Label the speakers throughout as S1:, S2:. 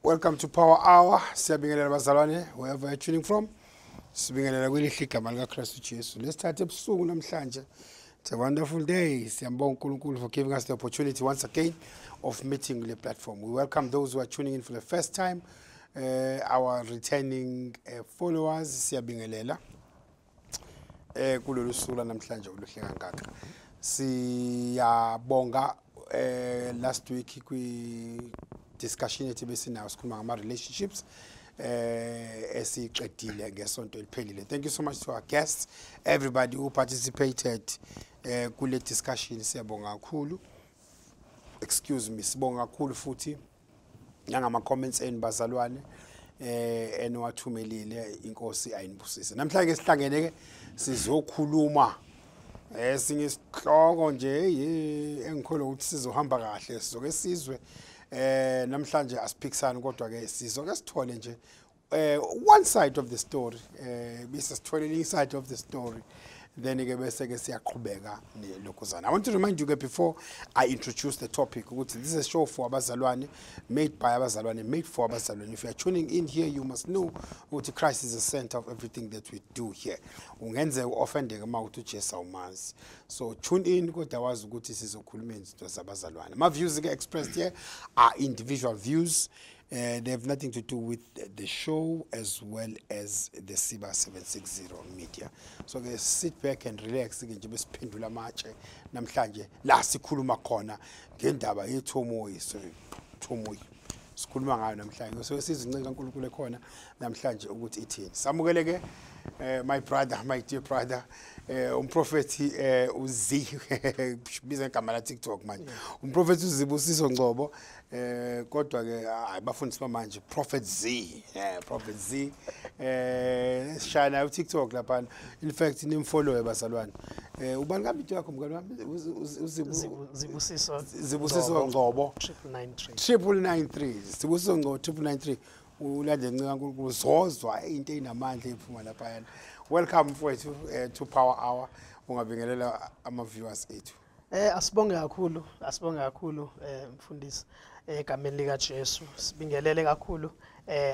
S1: Welcome to Power Hour. Siyabingelela bazalwane wherever you're tuning from. Sibingelela kwelihle igama likaKristu Jesu. Lesithathe ebusuku namhlanje. It's a wonderful day. Siyambonga uNkulunkulu for giving us the opportunity once again of meeting the platform. We welcome those who are tuning in for the first time, our returning followers. Siyabingelela kulolu suku namhlanje oluhle kangaka. Siyabonga last week kwi discussion ethu besinayo sikhuluma ngama relationships esiqedile ngesonto eliphelile. Thank you so much to our guests, everybody who participated kule discussion. Siyabonga kakhulu. Excuse me, sibonga kakhulu futhi nangama comments enu bazalwane eniwathumelile. Inkosi ayinibusise. Namhlanje sihlangene ke sizokhuluma esinye isihloko nje engikholwa ukuthi sizohamba kahle, sizoke sizwe namhlanje asiphikisani, kodwa ke sizoke sithole nje one side of the story, bese sithole side of the story, then ke bese ke siyaqhubeka nelokhuzana. I want to remind you ke before I introduce the topic ukuthi this is a show for abazalwane, made by abazalwane, made for abazalwane. If you are tuning in here, you must know ukuthi Christ is the center of everything that we do here. Ungenzeka uoffendeke uma uthi uJesu awumazi. So tune in, kodwa wazi ukuthi sizokhuluma izinto zabazalwane. My views ke expressed here are individual views. They have nothing to do with the show as well as the Siba 760 media. So ke sit back and relax ke nje besiphendula amatshe namhlanje la sikhuluma khona ngendaba yethomoyi. So thomoyi sikhuluma ngayo namhlanje. So sizinceku kaNkulunkulu ekhona namhlanje ukuthi ithini. Samukele ke my brother, my dear brother, umprofeti uZ, biza igama la TikTok manje. Umprofeti uZibusiso Ngcobo, kodwa ke abafundisi manje Prophet Z, Prophet Z, shine ku TikTok lapha. In fact nimfollow bazalwane. Ubani kambe into yakho mngani wami?
S2: Zibusiso
S1: Zibusiso Ngcobo
S2: 993
S1: 993. Zibusiso Ngcobo 993. Ulandele inceku kaNkulunkulu, zozwa into enamandla ephuma lapha. Welcome mfowethu to Power Hour. Ungabingelela ama viewers ethu.
S2: Asibonge kakhulu, asibonge kakhulu mfundisi egameni lika Jesu. Sibingelele kakhulu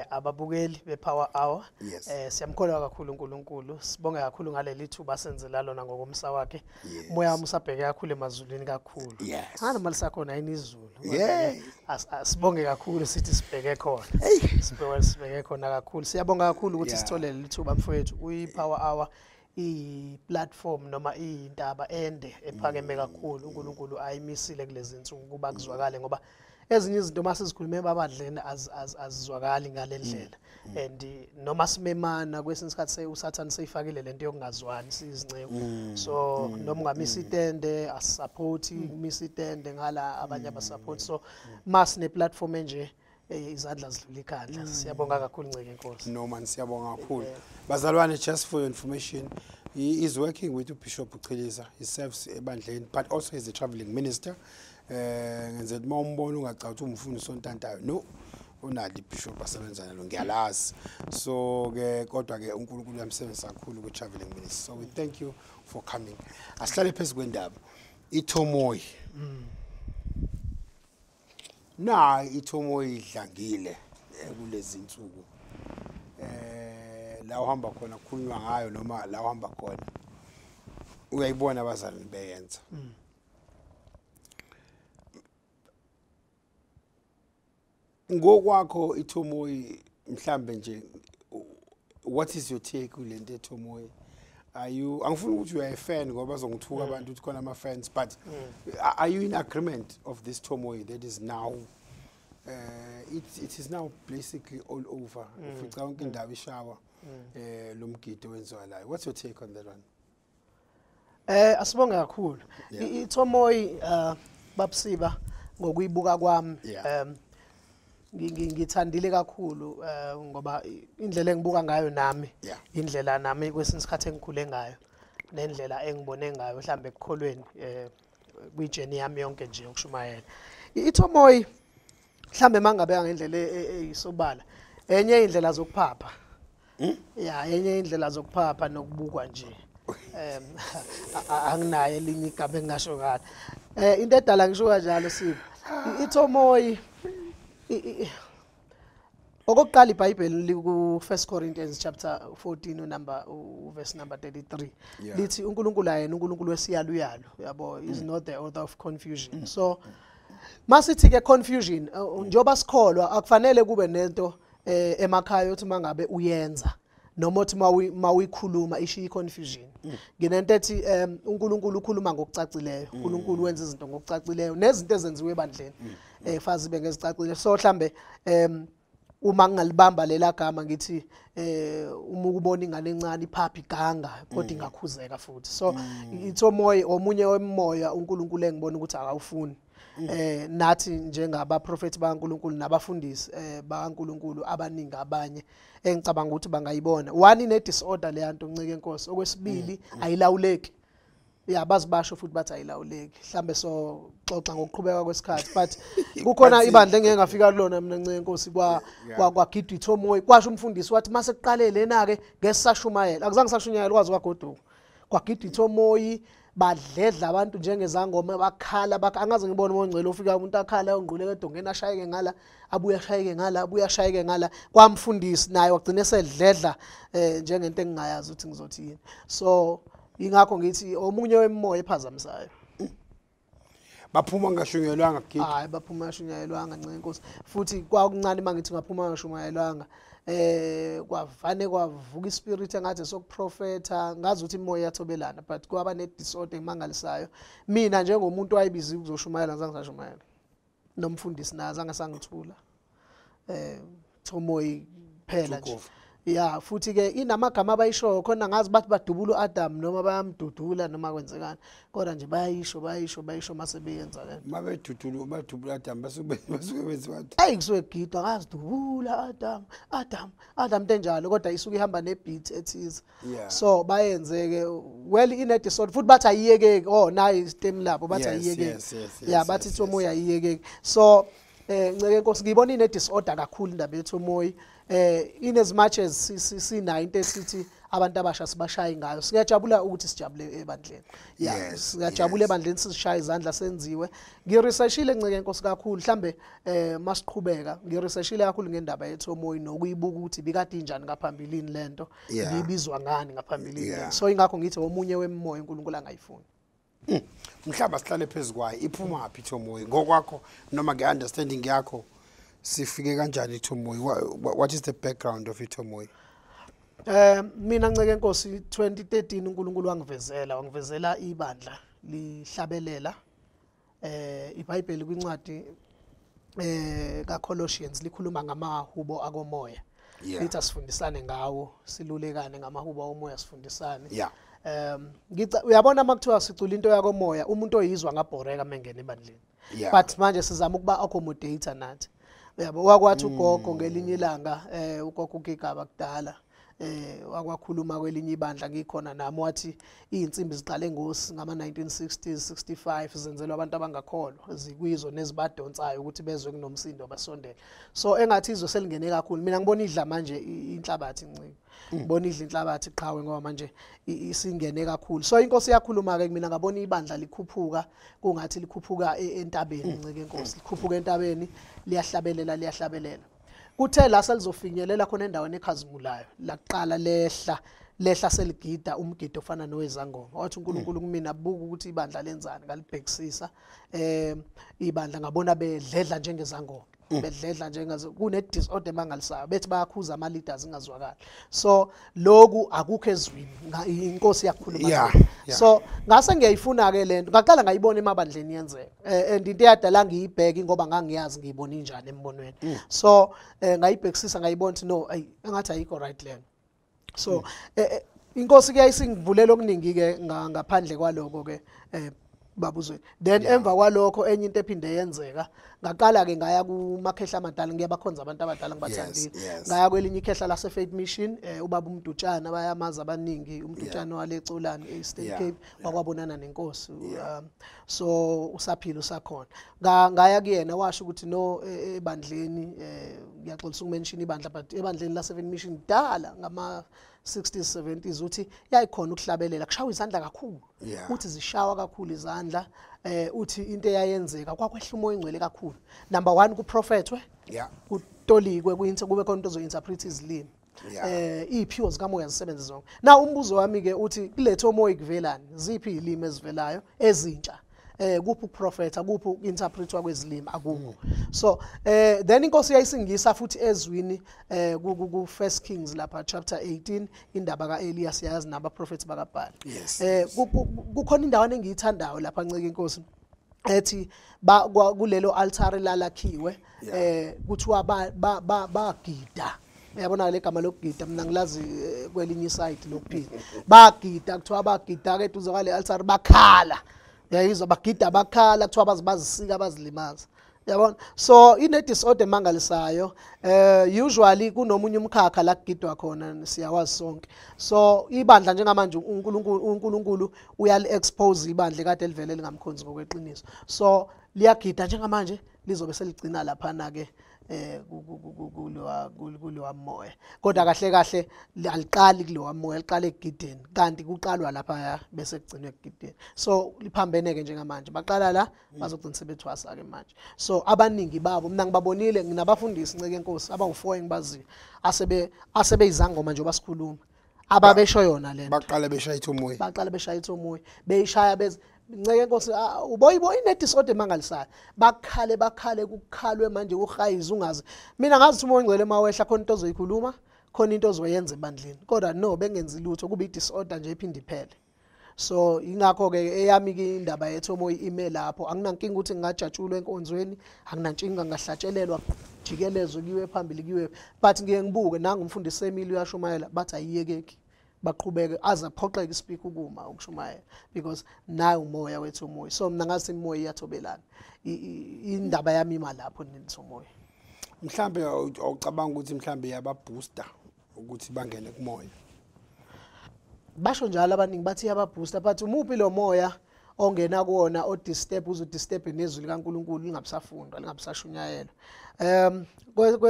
S2: ababukeli bePower Hour.
S1: Yes.
S2: Siyamkholwa kakhulu uNkulunkulu. Sibonge kakhulu ngaleli thuba senzela lona ngokomsa wakhe.
S1: Yes.
S2: Moya wami usabheke kakhulu emazulwini kakhulu.
S1: Yes.
S2: Ngani mali sakhona yini izulu.
S1: Yeah.
S2: Asibonge kakhulu sithi sibheke khona. Sibheke khona kakhulu. Siyabonga kakhulu ukuthi sithole leli thuba mfowethu. UyiPower Hour i-platform noma intaba ende ephakeme kakhulu uNkulunkulu ayimisile kulezi insuku kuba kuzwakale, ngoba ezinye izinto masizikhulume babadleni azizwakali ngalendlela. And noma simemana kwesinye isikhathi uSathane seyifakile lento yokungazwani sizinceku. So noma ungamisa itende asisupport, umisa itende ngala abanye abasupport. So masine platform enje izandla zidlula ikhanda. Siyabonga kakhulu nceke inkosi.
S1: No man, siyabonga kakhulu. Bazalwane, just for your information, he is working with Bishop Uchiliza. He serves ebandleni but also he's a traveling minister. Ngenzela uma umbona ungacathi umfundisi ontantayo. No, unalo ibishop asebenza nalo, ngiyalazi. So ke kodwa ke uNkulunkulu uyamsebenzisa kakhulu ku traveling ministry. So we thank you for coming. Asihlale phezulu kwendaba. Ithomoyi. Na ithomoyi idlangile kulezi insuku. La uhamba khona kukhulunywa ngayo noma la uhamba khona uyayibona abazali beyenza. Ngokwakho ithomoyi mhlambe nje, what is your take kulento ethomoyi? Are you, angifuni ukuthi you are a fan ngoba bazongithuka abantu ukuthi khona ama fans, but are you in agreement of this tomoyi that is now it is now basically all over? Ufica yonke indawo ishawa lo mgidi wenziwa la. What's your take on that one?
S2: Asibonge kakhulu. Ithomoyi babusiba ngokuyibuka kwami ngithandile kakhulu ngoba indlela engibuka ngayo nami, indlela nami kwesinye isikhathi engikhule ngayo nendlela engibone ngayo mhlambe ekukholweni kwijourney yami yonke nje yokushumayela. Ithomoyi mhlambe mangabeka ngendlela eyisobala, enye indlela zokuphapha. Ya, enye indlela zokuphapha nokubukwa nje. Anginaye elinye igama engingasho ngalo. Into edala ngisho kanjalo Sipho. Ithomoyi Okokuqala iBhayibheli liku 1 Corinthians chapter 14 number verse number 33 lithi uNkulunkulu ayena uNkulunkulu wesiyaluyalo, yabo, is not the author of confusion. So masithi ke confusion, njoba sikholwa akufanele kube nento emakhaya uthi mangabe uyenza noma uthi mawuyikhuluma ishiya confusion. Nginento ethi uNkulunkulu ukhuluma ngokucacileyo, uNkulunkulu wenza izinto ngokucacileyo nezinto ezenziwe ebandleni fazi bengezicacile. So mhlambe uma ngingalibamba lela gama ngithi uma ukubona ingane encane iphapha iganga kodwa ingakhuzeka futhi. So ithomoyi omunye wemoya uNkulunkulu engibona ukuthi akawufuni. Nathi njengabaprofeti bakaNkulunkulu nabafundisi bakaNkulunkulu abaningi abanye engicabanga ukuthi bangayibona. One, ine disorder le yanto Ncike Enkosi. Okwesibili, ayilawuleki. Ya, bazibasho futhi bathi ayilawuleki. Mhlambe so xoxa ngokuqhubeka kwesikhathi, but kukhona ibandla engeke ngafika kulona mina Ncike Enkosi, kwagidwa ithomoyi, kwasho umfundisi wathi mase kuqale lena ke ngesashumayela. Akuzange sashunyayela kwazi kwagoduka. Kwagidwa ithomoyi, badledla abantu njengezangoma, bakhala angaze ngibone ongcwele ofika umuntu akhala ongquleke edongeni ashayeke ngala, abuye ashayeke ngala, abuye ashayeke ngala. Kwamfundisi naye wagcina esedledla njengento engingayazi ukuthi ngizothi yini. So ingakho ngithi omunye wemoya ephazamisayo.
S1: Baphuma ngashunyelwanga kugida.
S2: Hayi, baphuma ngashunyelwanga Ncike Enkosi. Futhi kwakuncane mangithi ngaphuma ngashunyelwanga. Kwavane kwavuka ispirit engathi sokuprofetha, ngazi ukuthi imoya iyathobelana, but kwaba ne disorder emangalisayo. Mina njengomuntu owayebiziwe ukuzoshumayela ngizange ngisashumayela. Nomfundisi naye azange sangithula. Thomoyi phela nje. Ya, futhi ke inamagama abayishoyo khona, ngazi bathi badubula uAdam noma bayamdudula noma kwenzekani, kodwa nje bayisho mase beyenza le.
S1: Mabedudula badubula Adam basuke benziwa.
S2: Ayi kusuke kugidwa ngazi dubula Adam Adam Adam enjalo, kodwa isuke ihamba nebeat ethize. So bayenzeke well ine disorder futhi bathi ayiyekeki. Oh nayi istem lapho bathi ayiyekeki. Ya, bathi ithomoyi ayiyekeki. So Ncike Enkosi ngibona ine disorder kakhulu indaba yethomoyi. In as much as sinayo into esithi abantu abasha sibashaye ngayo, siyajabula ukuthi sijabule ebandleni. Siyajabula ebandleni, sishaye izandla senziwe. Ngiresearchile Ncike Enkosi kakhulu, mhlambe masiqhubeka ngiresearchile kakhulu ngendaba yethomoyi nokuyibuka ukuthi bikade injani ngaphambilini lento, ibizwa ngani ngaphambilini. So ingakho ngithi omunye wemoya uNkulunkulu angayifuni.
S1: Mhlaba sihlale phezukwayo, iphuma phi ithomoyi ngokwakho noma ngeunderstanding yakho? Sifike kanjani ithomoyi? What is the background of ithomoyi?
S2: Mina Ncike Enkosi 2013 uNkulunkulu wangivezela ibandla lihlabelela. iBhayibheli kwincwadi kaColossians likhuluma ngamahubo akomoya. Lithi asifundisane ngawo, silulekane ngamahubo akomoya, sifundisane. Uyabona makuthiwa sicula into yakomoya, umuntu oyizwa ngabhoreka mengena ebandleni. But manje sizama ukuba accommodate nathi. Uyabo, wakwathi ugogo ngelinye ilanga, ugogo uGigaba kudala, wakwakhuluma kwelinye ibandla ngikhona nami, wathi izinsimbi ziqale ngosi ngama 1960s 65 zenzelwa abantu abangakholwa, zikwizo nezibadonsayo ukuthi bezwe kunomsindo basondele. So engathi izwe selingene kakhulu. Mina ngibona idla manje inhlabathi Ncike. Ngibona idla inhlabathi qhawe ngoba manje isingene kakhulu. So inkosi yakhuluma ke mina ngabona ibandla likhuphuka, kungathi likhuphuka entabeni Ncike Enkosi, likhuphuka entabeni liyahlabelela liyahlabelela. Kuthe la selizofinyelela khona endaweni ekhazimulayo, laqala lehla seligida umgido ofana nowezangoma. Wathi uNkulunkulu kumina buka ukuthi ibandla lenzani, ngalibhekisisa ibandla ngabona bedledla njengezangoma, bedledla njengazo, kune disorder emangalisayo, bethi bayakhuza ama leaders ingazwakali. So lokhu akukho ezwini, inkosi yakhuluma. So ngase ngiyayifuna ke lento, ngaqala ngayibona emabandleni yenzeka, and into eyadala ngiyibheke ngoba ngangiyazi ngiyibona injani embonweni. So ngayibhekisisa ngayibona ukuthi no, engathi ayikho right lento. So inkosi kuyayisingivulela okuningi ke ngaphandle kwaloko ke babuzweni. Then emva kwalokho enye into ephinde yenzeka, ngaqala ke ngaya kumakhehla amadala, ngiyabakhonza abantu abadala ngibathandile. Ngaya kwelinye ikhehla lase Faith Mission, ubaba uMdutshana, bayamazi abaningi, uMdutshana waleColani eEastern Cape, wakwabonana nenkosi. So usaphila usakhona. Ngaya kuyena washo ukuthi no ebandleni, ngiyaxolisa ukumention ibandla, but ebandleni lase Faith Mission dala ngama 60s 70s uthi yayikhona ukuhlabelela, kushawa izandla kakhulu. Uthi zishawa kakhulu izandla, uthi into eyayenzeka kwakwehla umoya ongcwele kakhulu. Number 1 kuprofethwe, Kutolikwe kube khona into ozo-interpret izilimi. Iy'phiwo zikamoya zisebenze zonke. Na umbuzo wami-ke uthi kulethe omoya kuvelani, ziphi iy'limi ezivelayo ezintsha? Kuphi ukuprofetha, kuphi uku-interpretwa kwezilimi, akukho. So then inkosi yayisingisa futhi ezwini ku 1 Kings lapha chapter 18, indaba kaEliya, siyazi nabaprofethi bakaBhali. Kukhona indawana engiyithandayo lapha nceke inkosi ethi kulelo altare lalakhiwe, kuthiwa bagida. Uyabona le gama lokugida, mina ngilazi kwelinye iside lokuphila. Bagida, kuthiwa bagida ke eduze kwale altare, bakhala. Uyayizwa, bagida bakhala, kuthiwa bazisika bazilimaza. Uyabona? So ine disorder emangalisayo. Usually kunomunye umkhakha la kugidwa khona, siyawazi sonke. So ibandla njengamanje uNkulunkulu uyali expose ibandla kade livele lingamkhonzi ngokweqiniso. So liyagida njengamanje, lizobe seligcina lapha na ke kulowa moya. Kodwa kahle kahle aliqali kulowa moya, liqale ekugideni, kanti kuqalwa lapha bese kugcinwe ekugideni. So liphambene ke njengamanje, baqala la bazogcina sebethwasa ke manje. So abaningi babo mina ngibabonile, nginabafundisi nceke enkosi abawu4 engibaziyo asebeyizangoma nje basikhuluma, ababesho yona lento.
S1: Baqala beshaya ithomoyi,
S2: baqala beshaya ithomoyi, beyishaya beze nceke enkosi, uboyibo ine disorder emangalisayo. Bakhale bakhale, kukhalwe manje kuhayiza ungazi. Mina ngazi ukuthi umoya ongcwele mawehla khona into ozoyikhuluma, khona into ozoyenza ebandleni, kodwa no bengenzi lutho, kube i-disorder nje iphinde iphele. So ingakho ke eyami ke indaba yethomoyi ime lapho. Anginankinga ukuthi ngingajatshulwa enkonzweni, anginankinga ngahlatshelelwa jikelezwe kuyiwe phambili kuyiwe, but ngiye ngibuke nanga umfundisi Emile uyashumayela, bathi ayiyekeki, baqhubeke aze aphoqeke ispeaker ukuma ukushumayela, because nayo umoya wethu umoya. So mina ngathi imoya iyathobelana, indaba yami ima lapho nithomoya.
S1: Mhlambe awucabanga ukuthi mhlambe yababooster ukuthi bangene kumoya?
S2: Basho njalo abaningi bathi yababooster, but umuphi lo moya ongena kuwona o disturb, uzo disturb nezwi likaNkuluNkulu lingabusafundwa, lingabusashunyayelwa.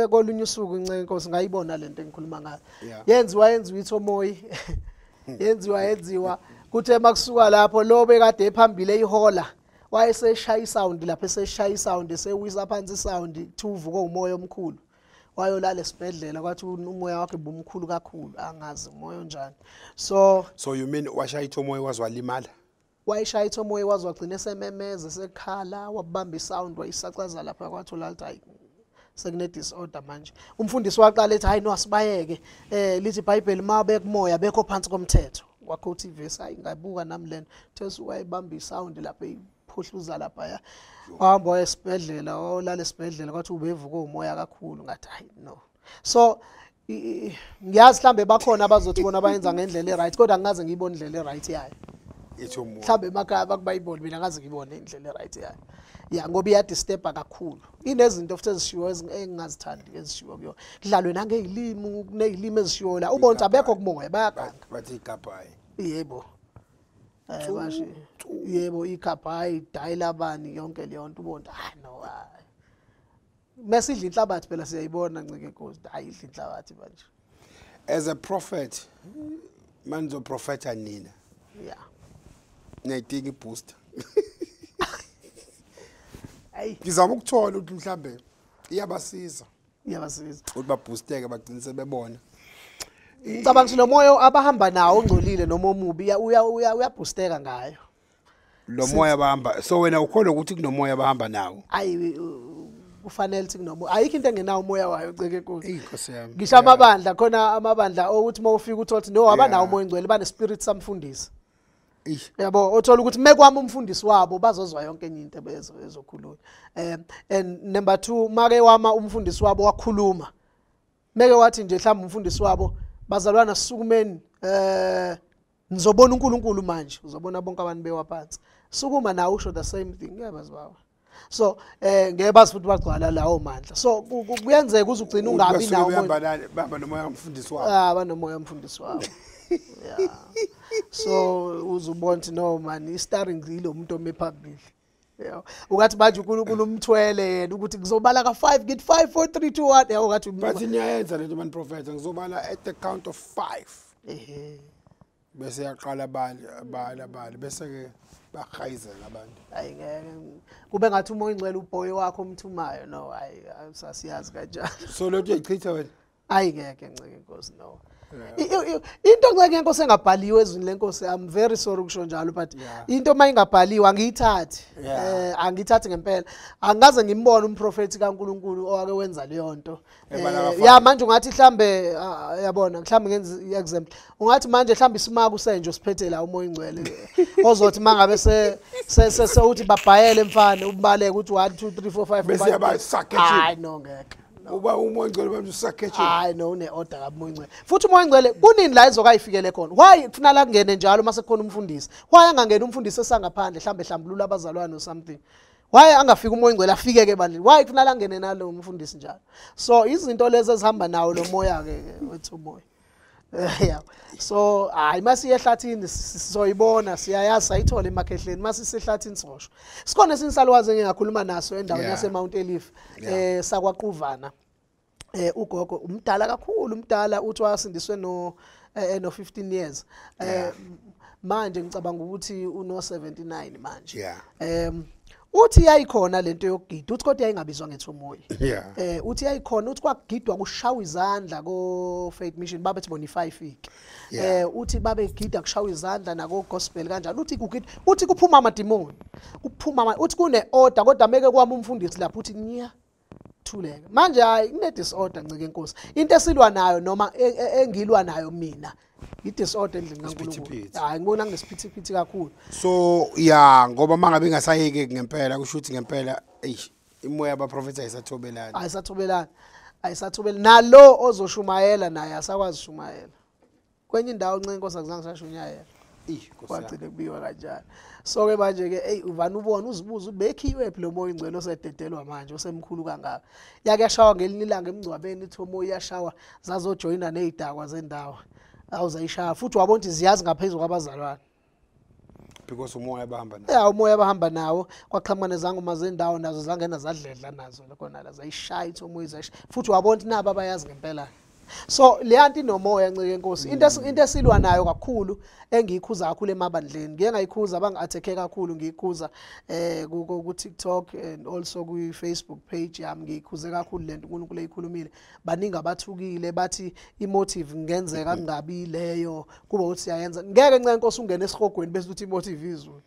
S2: Kolunye usuku inceke inkosi ngayibona lento engikhuluma ngayo. Yenziwa ithomoyi. Yenziwa kuthe makusuka lapho lo bekade ephambili eyihola wayeseshaya isound lapha, eseshaya isound esewisa phansi isound, kuthi uvuka umoya omkhulu. Wayolala esibhedlela, kwathi umoya wakhe bomkhulu kakhulu, angazi umoya onjani. So
S1: you mean washaya ithomoyi wazwalimala?
S2: Wayeshaya ithomoyi wazwagcina esememeza esekhala, wabamba isound wayisacaza lapha, kwathola ukuthi hayi sekune disorder manje. Umfundisi waqala ethi hayi no asibayeke, lithi iBhayibheli mabe kumoya bekho phansi komthetho. Wakhotha ivesi, hayi ngabuka nami lena, thesu wayibamba isound lapha iphuhluza lapha, wahamba esibhedlela, olala esibhedlela, kwathi ubevuka umoya kakhulu, ngathi hayi no. So ngiyazi mhlambe bakhona abazothi bona bayenza ngendlela eright, kodwa angaze ngiyibone indlela eright yayo. Mhlambe emakhaya bakubayibona, mina ngaze ngibone indlela eright yayo. Ya, ngoba iyadisturba kakhulu. Inezinto futhi ezishiwo engingazithandi ezishiwo kuyona. Kudlalwe nangezilimi, kunezilimi ezishiwo la. Ubona ukuthi abekho kumoya, bayaganga.
S1: Bathi igabhayi.
S2: Yebo. Basho. Yebo, igabhayi, dayila bani yonke leyo nto ubona hayi no hayi. Mesidla inhlabathi phela siyayibona ncike inkosi. Hayi idla inhlabathi manje.
S1: As a prophet, manzo prophetha nina.
S2: Yeah.
S1: Ngiyayidinga ibooster.
S2: Ayi.
S1: Ngizama ukuthola ukuthi mhlambe iyabasiza.
S2: Iyabasiza.
S1: Ukuthi baboosteke bagcine sebebona.
S2: Ngicabanga ukuthi lo moya abahamba nawo ongcolile noma omubi uyaboosteka ngayo.
S1: Lo moya bahamba. So wena ukholwa ukuthi kunomoya abahamba nawo?
S2: Ayi kufanele ukuthi kunomoya. Ayikho into engenawo umoya wayo nceke inkosi.
S1: Inkosi yami.
S2: Ngisho amabandla khona, amabandla okuthi mawufika uthola no abanawo umoya ongcwele, bane spirit samfundisi. Yabo, othola ukuthi mekwami umfundisi wabo bazozwa yonke enye into ezokhuluma. And number 2, make wama umfundisi wabo wakhuluma. Meke wathi nje mhlawumbe umfundisi wabo, bazalwana sukumeni, nizobona uNkulunkulu manje, uzobona bonke abantu bewa phansi. Sukuma nawe usho the same thing, ngiyabazibawa. So ngeke bazi futhi bagcwala lawo mandla. So kuyenzeka uzugcina ungabi nawo
S1: umoya. Bamba nomoya umfundisi wabo.
S2: Banomoya umfundisi wabo. Yeah. So uzubona ukuthi no man, i-starring yilo muntu ome phambili. Yeah. Ukathi manje uNkulunkulu umthwele yena ukuthi ngizobala ka5, ngithi 5 4 3 2 1. Yabo ukathi
S1: but niyayenza lento man prophet, ngizobala at the count of 5.
S2: Ehhe.
S1: Bese yaqala abali bese ke bahayizela abantu.
S2: Hayi ngeke kube ngathi umoya ingcwele uboy wakho umthumayo no hayi asiyazi kanjalo.
S1: So lo uyayichitha wena?
S2: Hayi ngeke nceke inkosi no. Into nceke inkosi engabhaliwe ezwini lenkosi, I'm very sorry ukusho njalo but into mayingabhaliwe angiyithathi. Angiyithathi ngempela. Angikaze ngimbone umprofeti kaNkuluNkulu owake wenza leyo nto. Ya manje ungathi mhlambe yabona mhlambe ngenza example. Ungathi manje mhlambe isimaka usenje usiphethe la umoya ingcwele ozothi mangabe se uthi babhayele mfana ubaleke ukuthi 1 2 3 4 5
S1: bese yaba sakhethe.
S2: Hayi no ngeke.
S1: Uba umoya ingcwele manje usakhethe.
S2: Hayi no une order kamoya ingcwele. Futhi umoya ingcwele kunini la ezokayifikele khona? Why kufuna la kungene njalo mase kukhona umfundisi? Why angangena umfundisi esangaphandle mhlambe hlambulula abazalwane or something? Why angafika umoya ingcwele afike ke ebandleni? Why kufuna la ngene nalo umfundisi njalo? So izinto lezi ezihamba nawo lo moya ke wethu umoya. Yeah. So hayi masiye ehlathini sizoyibona siyayazi sayithola emakhehleni masisehlathini sosho. Sikhona esinsalwazi engingakhuluma naso endaweni yase Mount Elif sakwaquvana. Ugogo umdala kakhulu umdala uthi wasindiswe no 15 years. Manje ngicabanga ukuthi uno 79 manje. Uthi yayikhona lento yokugida uthi kodwa yayingabizwa ngethomoyi. Uthi yayikhona uthi kwakugidwa kushawa izandla ko Faith Mission babethi bona i5 ke. Uthi babegida kushawa izandla nako gospel kanjalo uthi kugida uthi kuphuma amadimoni. Kuphuma uthi kune order kodwa meke kwami umfundisi lapho uthi nya thuleka. Manje hayi kune disorder ncike inkosi. Into esilwa nayo noma engilwa nayo mina i-disorder endlini kaNkulunkulu. Hayi ngibona kunesiphithiphithi kakhulu.
S1: So yeah ngoba mangabe ingasayeki ngempela kusho ukuthi ngempela eish imoya yabaprofeti ayisathobelani.
S2: Ayisathobelani. Ayisathobelani. Nalo ozoshumayela naye asakwazi ushumayela. Kwenye indawo ncike inkosi akuzange sashunyayela. Kwagcine kubiwa kanjalo. So ke manje ke hey uvana ubona uzibuza ubekhiwe phi lo moya ingcwele osededelwa manje osemkhulu kangaka. Yake yashawa ngelinye ilanga emngcwabeni ithi umoya iyashawa zazojoyina nezidakwa zendawo. Awuzayishaya futhi wabona ukuthi ziyazi ngaphezulu kwabazalwane.
S1: Because umoya bahamba nawo.
S2: Yeah umoya bahamba nawo kwaqhamuka nezangoma zendawo nazo zangena zadledla nazo khona la zayishaya ithi umoya izayishaya futhi wabona ukuthi nabo abayazi ngempela. So leyanto inomoya ncike inkosi. Into esilwa nayo kakhulu engiyikhuza kakhulu emabandleni. Ngiye ngayikhuza bangi-attack kakhulu ngiyikhuza ku TikTok and also ku Facebook page yami ngiyikhuze kakhulu lento uNkulunkulu eyikhulumile. Baningi abathukile bathi imotive ngenzeka kungabi leyo kuba ukuthi siyayenza. Ngeke ncike inkosi ungene esihogweni bese uthi imotive izulu.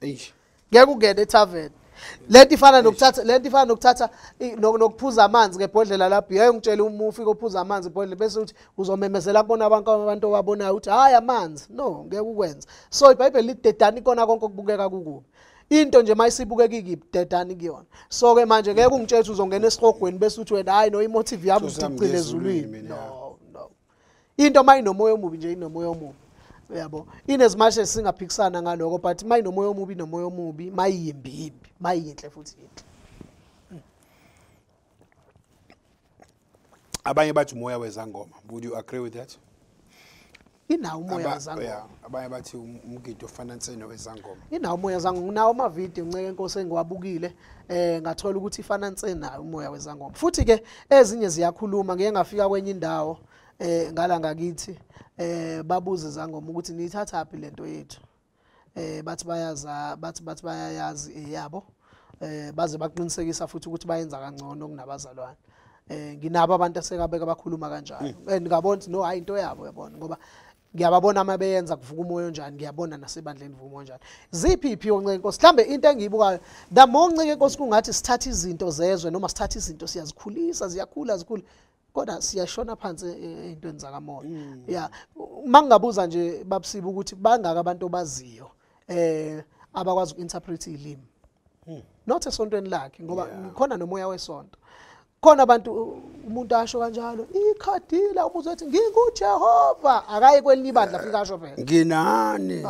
S1: Eish.
S2: Ngeke ungene etavern. Lento ifana nokuthatha nokuphuza amanzi ngebhodlela lapho. Yeye ngitshela uma ufika uphuza amanzi ebhodlela bese uthi uzomemezela kubona abantu ababonayo uthi hayi amanzi. No, ngeke ukwenze. So iBhayibheli lithi dedani kona konke okubukeka kukubi. Into nje mayisibukeka ikibi dedani kuyona. So ke manje ngeke ungitshele ukuthi uzongena esihogweni bese uthi wena hayi no imotive yami ucicile ezulwini. No, no. Into mayinomoya omubi nje inomoya omubi. Yabo in as much as singaphikisana ngaloko but mayinomoya omubi nomoya omubi mayimbi imbi mayinhle futhi inhle.
S1: Abanye bathi umoya wezangoma. Would you agree with that?
S2: Inawo umoya wezangoma.
S1: Yeah, abanye bathi umgido ofana nseno wezangoma.
S2: Inawo umoya wezangoma. Unawo ama video nceke inkosi engiwabukile ngathola ukuthi ifana nsena umoya wezangoma. Futhi ke ezinye ziyakhuluma ngeke ngafika kwenye indawo ngala ngakithi babuze zangoma ukuthi niyithatha phi lento yethu. Bathi bayaza bathi bayayazi eyabo. Baze baqinisekisa futhi ukuthi bayenza kangcono kunabazalwane. Nginabo abantu asekabeka abakhuluma kanjalo. And ngabona ukuthi no hayi into yabo yabona ngoba ngiyababona uma beyenza kuvuka umoya onjani ngiyabona nasebandleni kuvuka umoya onjani. Ziphi iphiwo nceke inkosi? Mhlambe into engiyibukayo the more nceke inkosi kungathi sithatha izinto zezwe noma sithatha izinto siyazikhulisa ziyakhula zikhula kodwa siyashona phansi ey'ntweni zakamoya. Yeah, mangingabuza nje babusiba ukuthi bangaka abantu obaziyo abakwazi uku-interpret ilimi. Not esontweni lakhe ngoba khona nomoya wesonto. Khona abantu umuntu asho kanjalo ikhadila umuze ethi nginguJehova akaye kwelinye ibandla afika asho phela
S1: nginani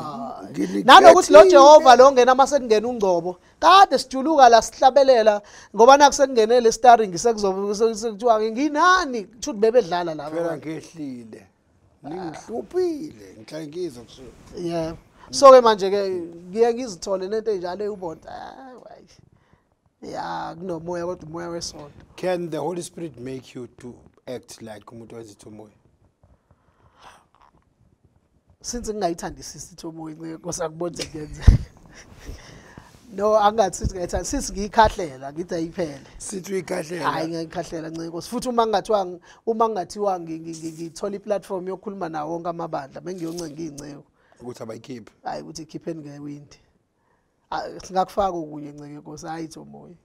S2: nanokuthi lo Jehova lo ngena mase kungena ungcobo kade sijuluka la sihlabelela ngoba naku sekungene le starring sekuzobe sekuthiwa nginani kuthi bebedlala la
S1: phela ngehlile ningihluphile ngihlale ngizwa kusuka.
S2: Yeah, so ke manje ke ngiye ngizithole nento enjalo ubona hayi ya kunomoya kodwa umoya wesonto.
S1: Can the Holy Spirit make you to act like umuntu wenza umoya?
S2: Since ngingayithandisisi ithomoyi Nkosi akubona kuyenzeka. No, angathi ngayithanda since ngiyikhahlela ngithi ayiphele.
S1: Sithi uyikhahlela.
S2: Hayi ngiyikhahlela Nkosi. Futhi uma ngingathiwa ngithola iplatform yokukhuluma nawo wonke amabandla bengiyoncenga iy'nceku
S1: ukuthi abayikhiphe.
S2: Hayi ukuthi ikhipheni ngewindi. Singakufaka okunye Nkosi, hayi ithomoyi.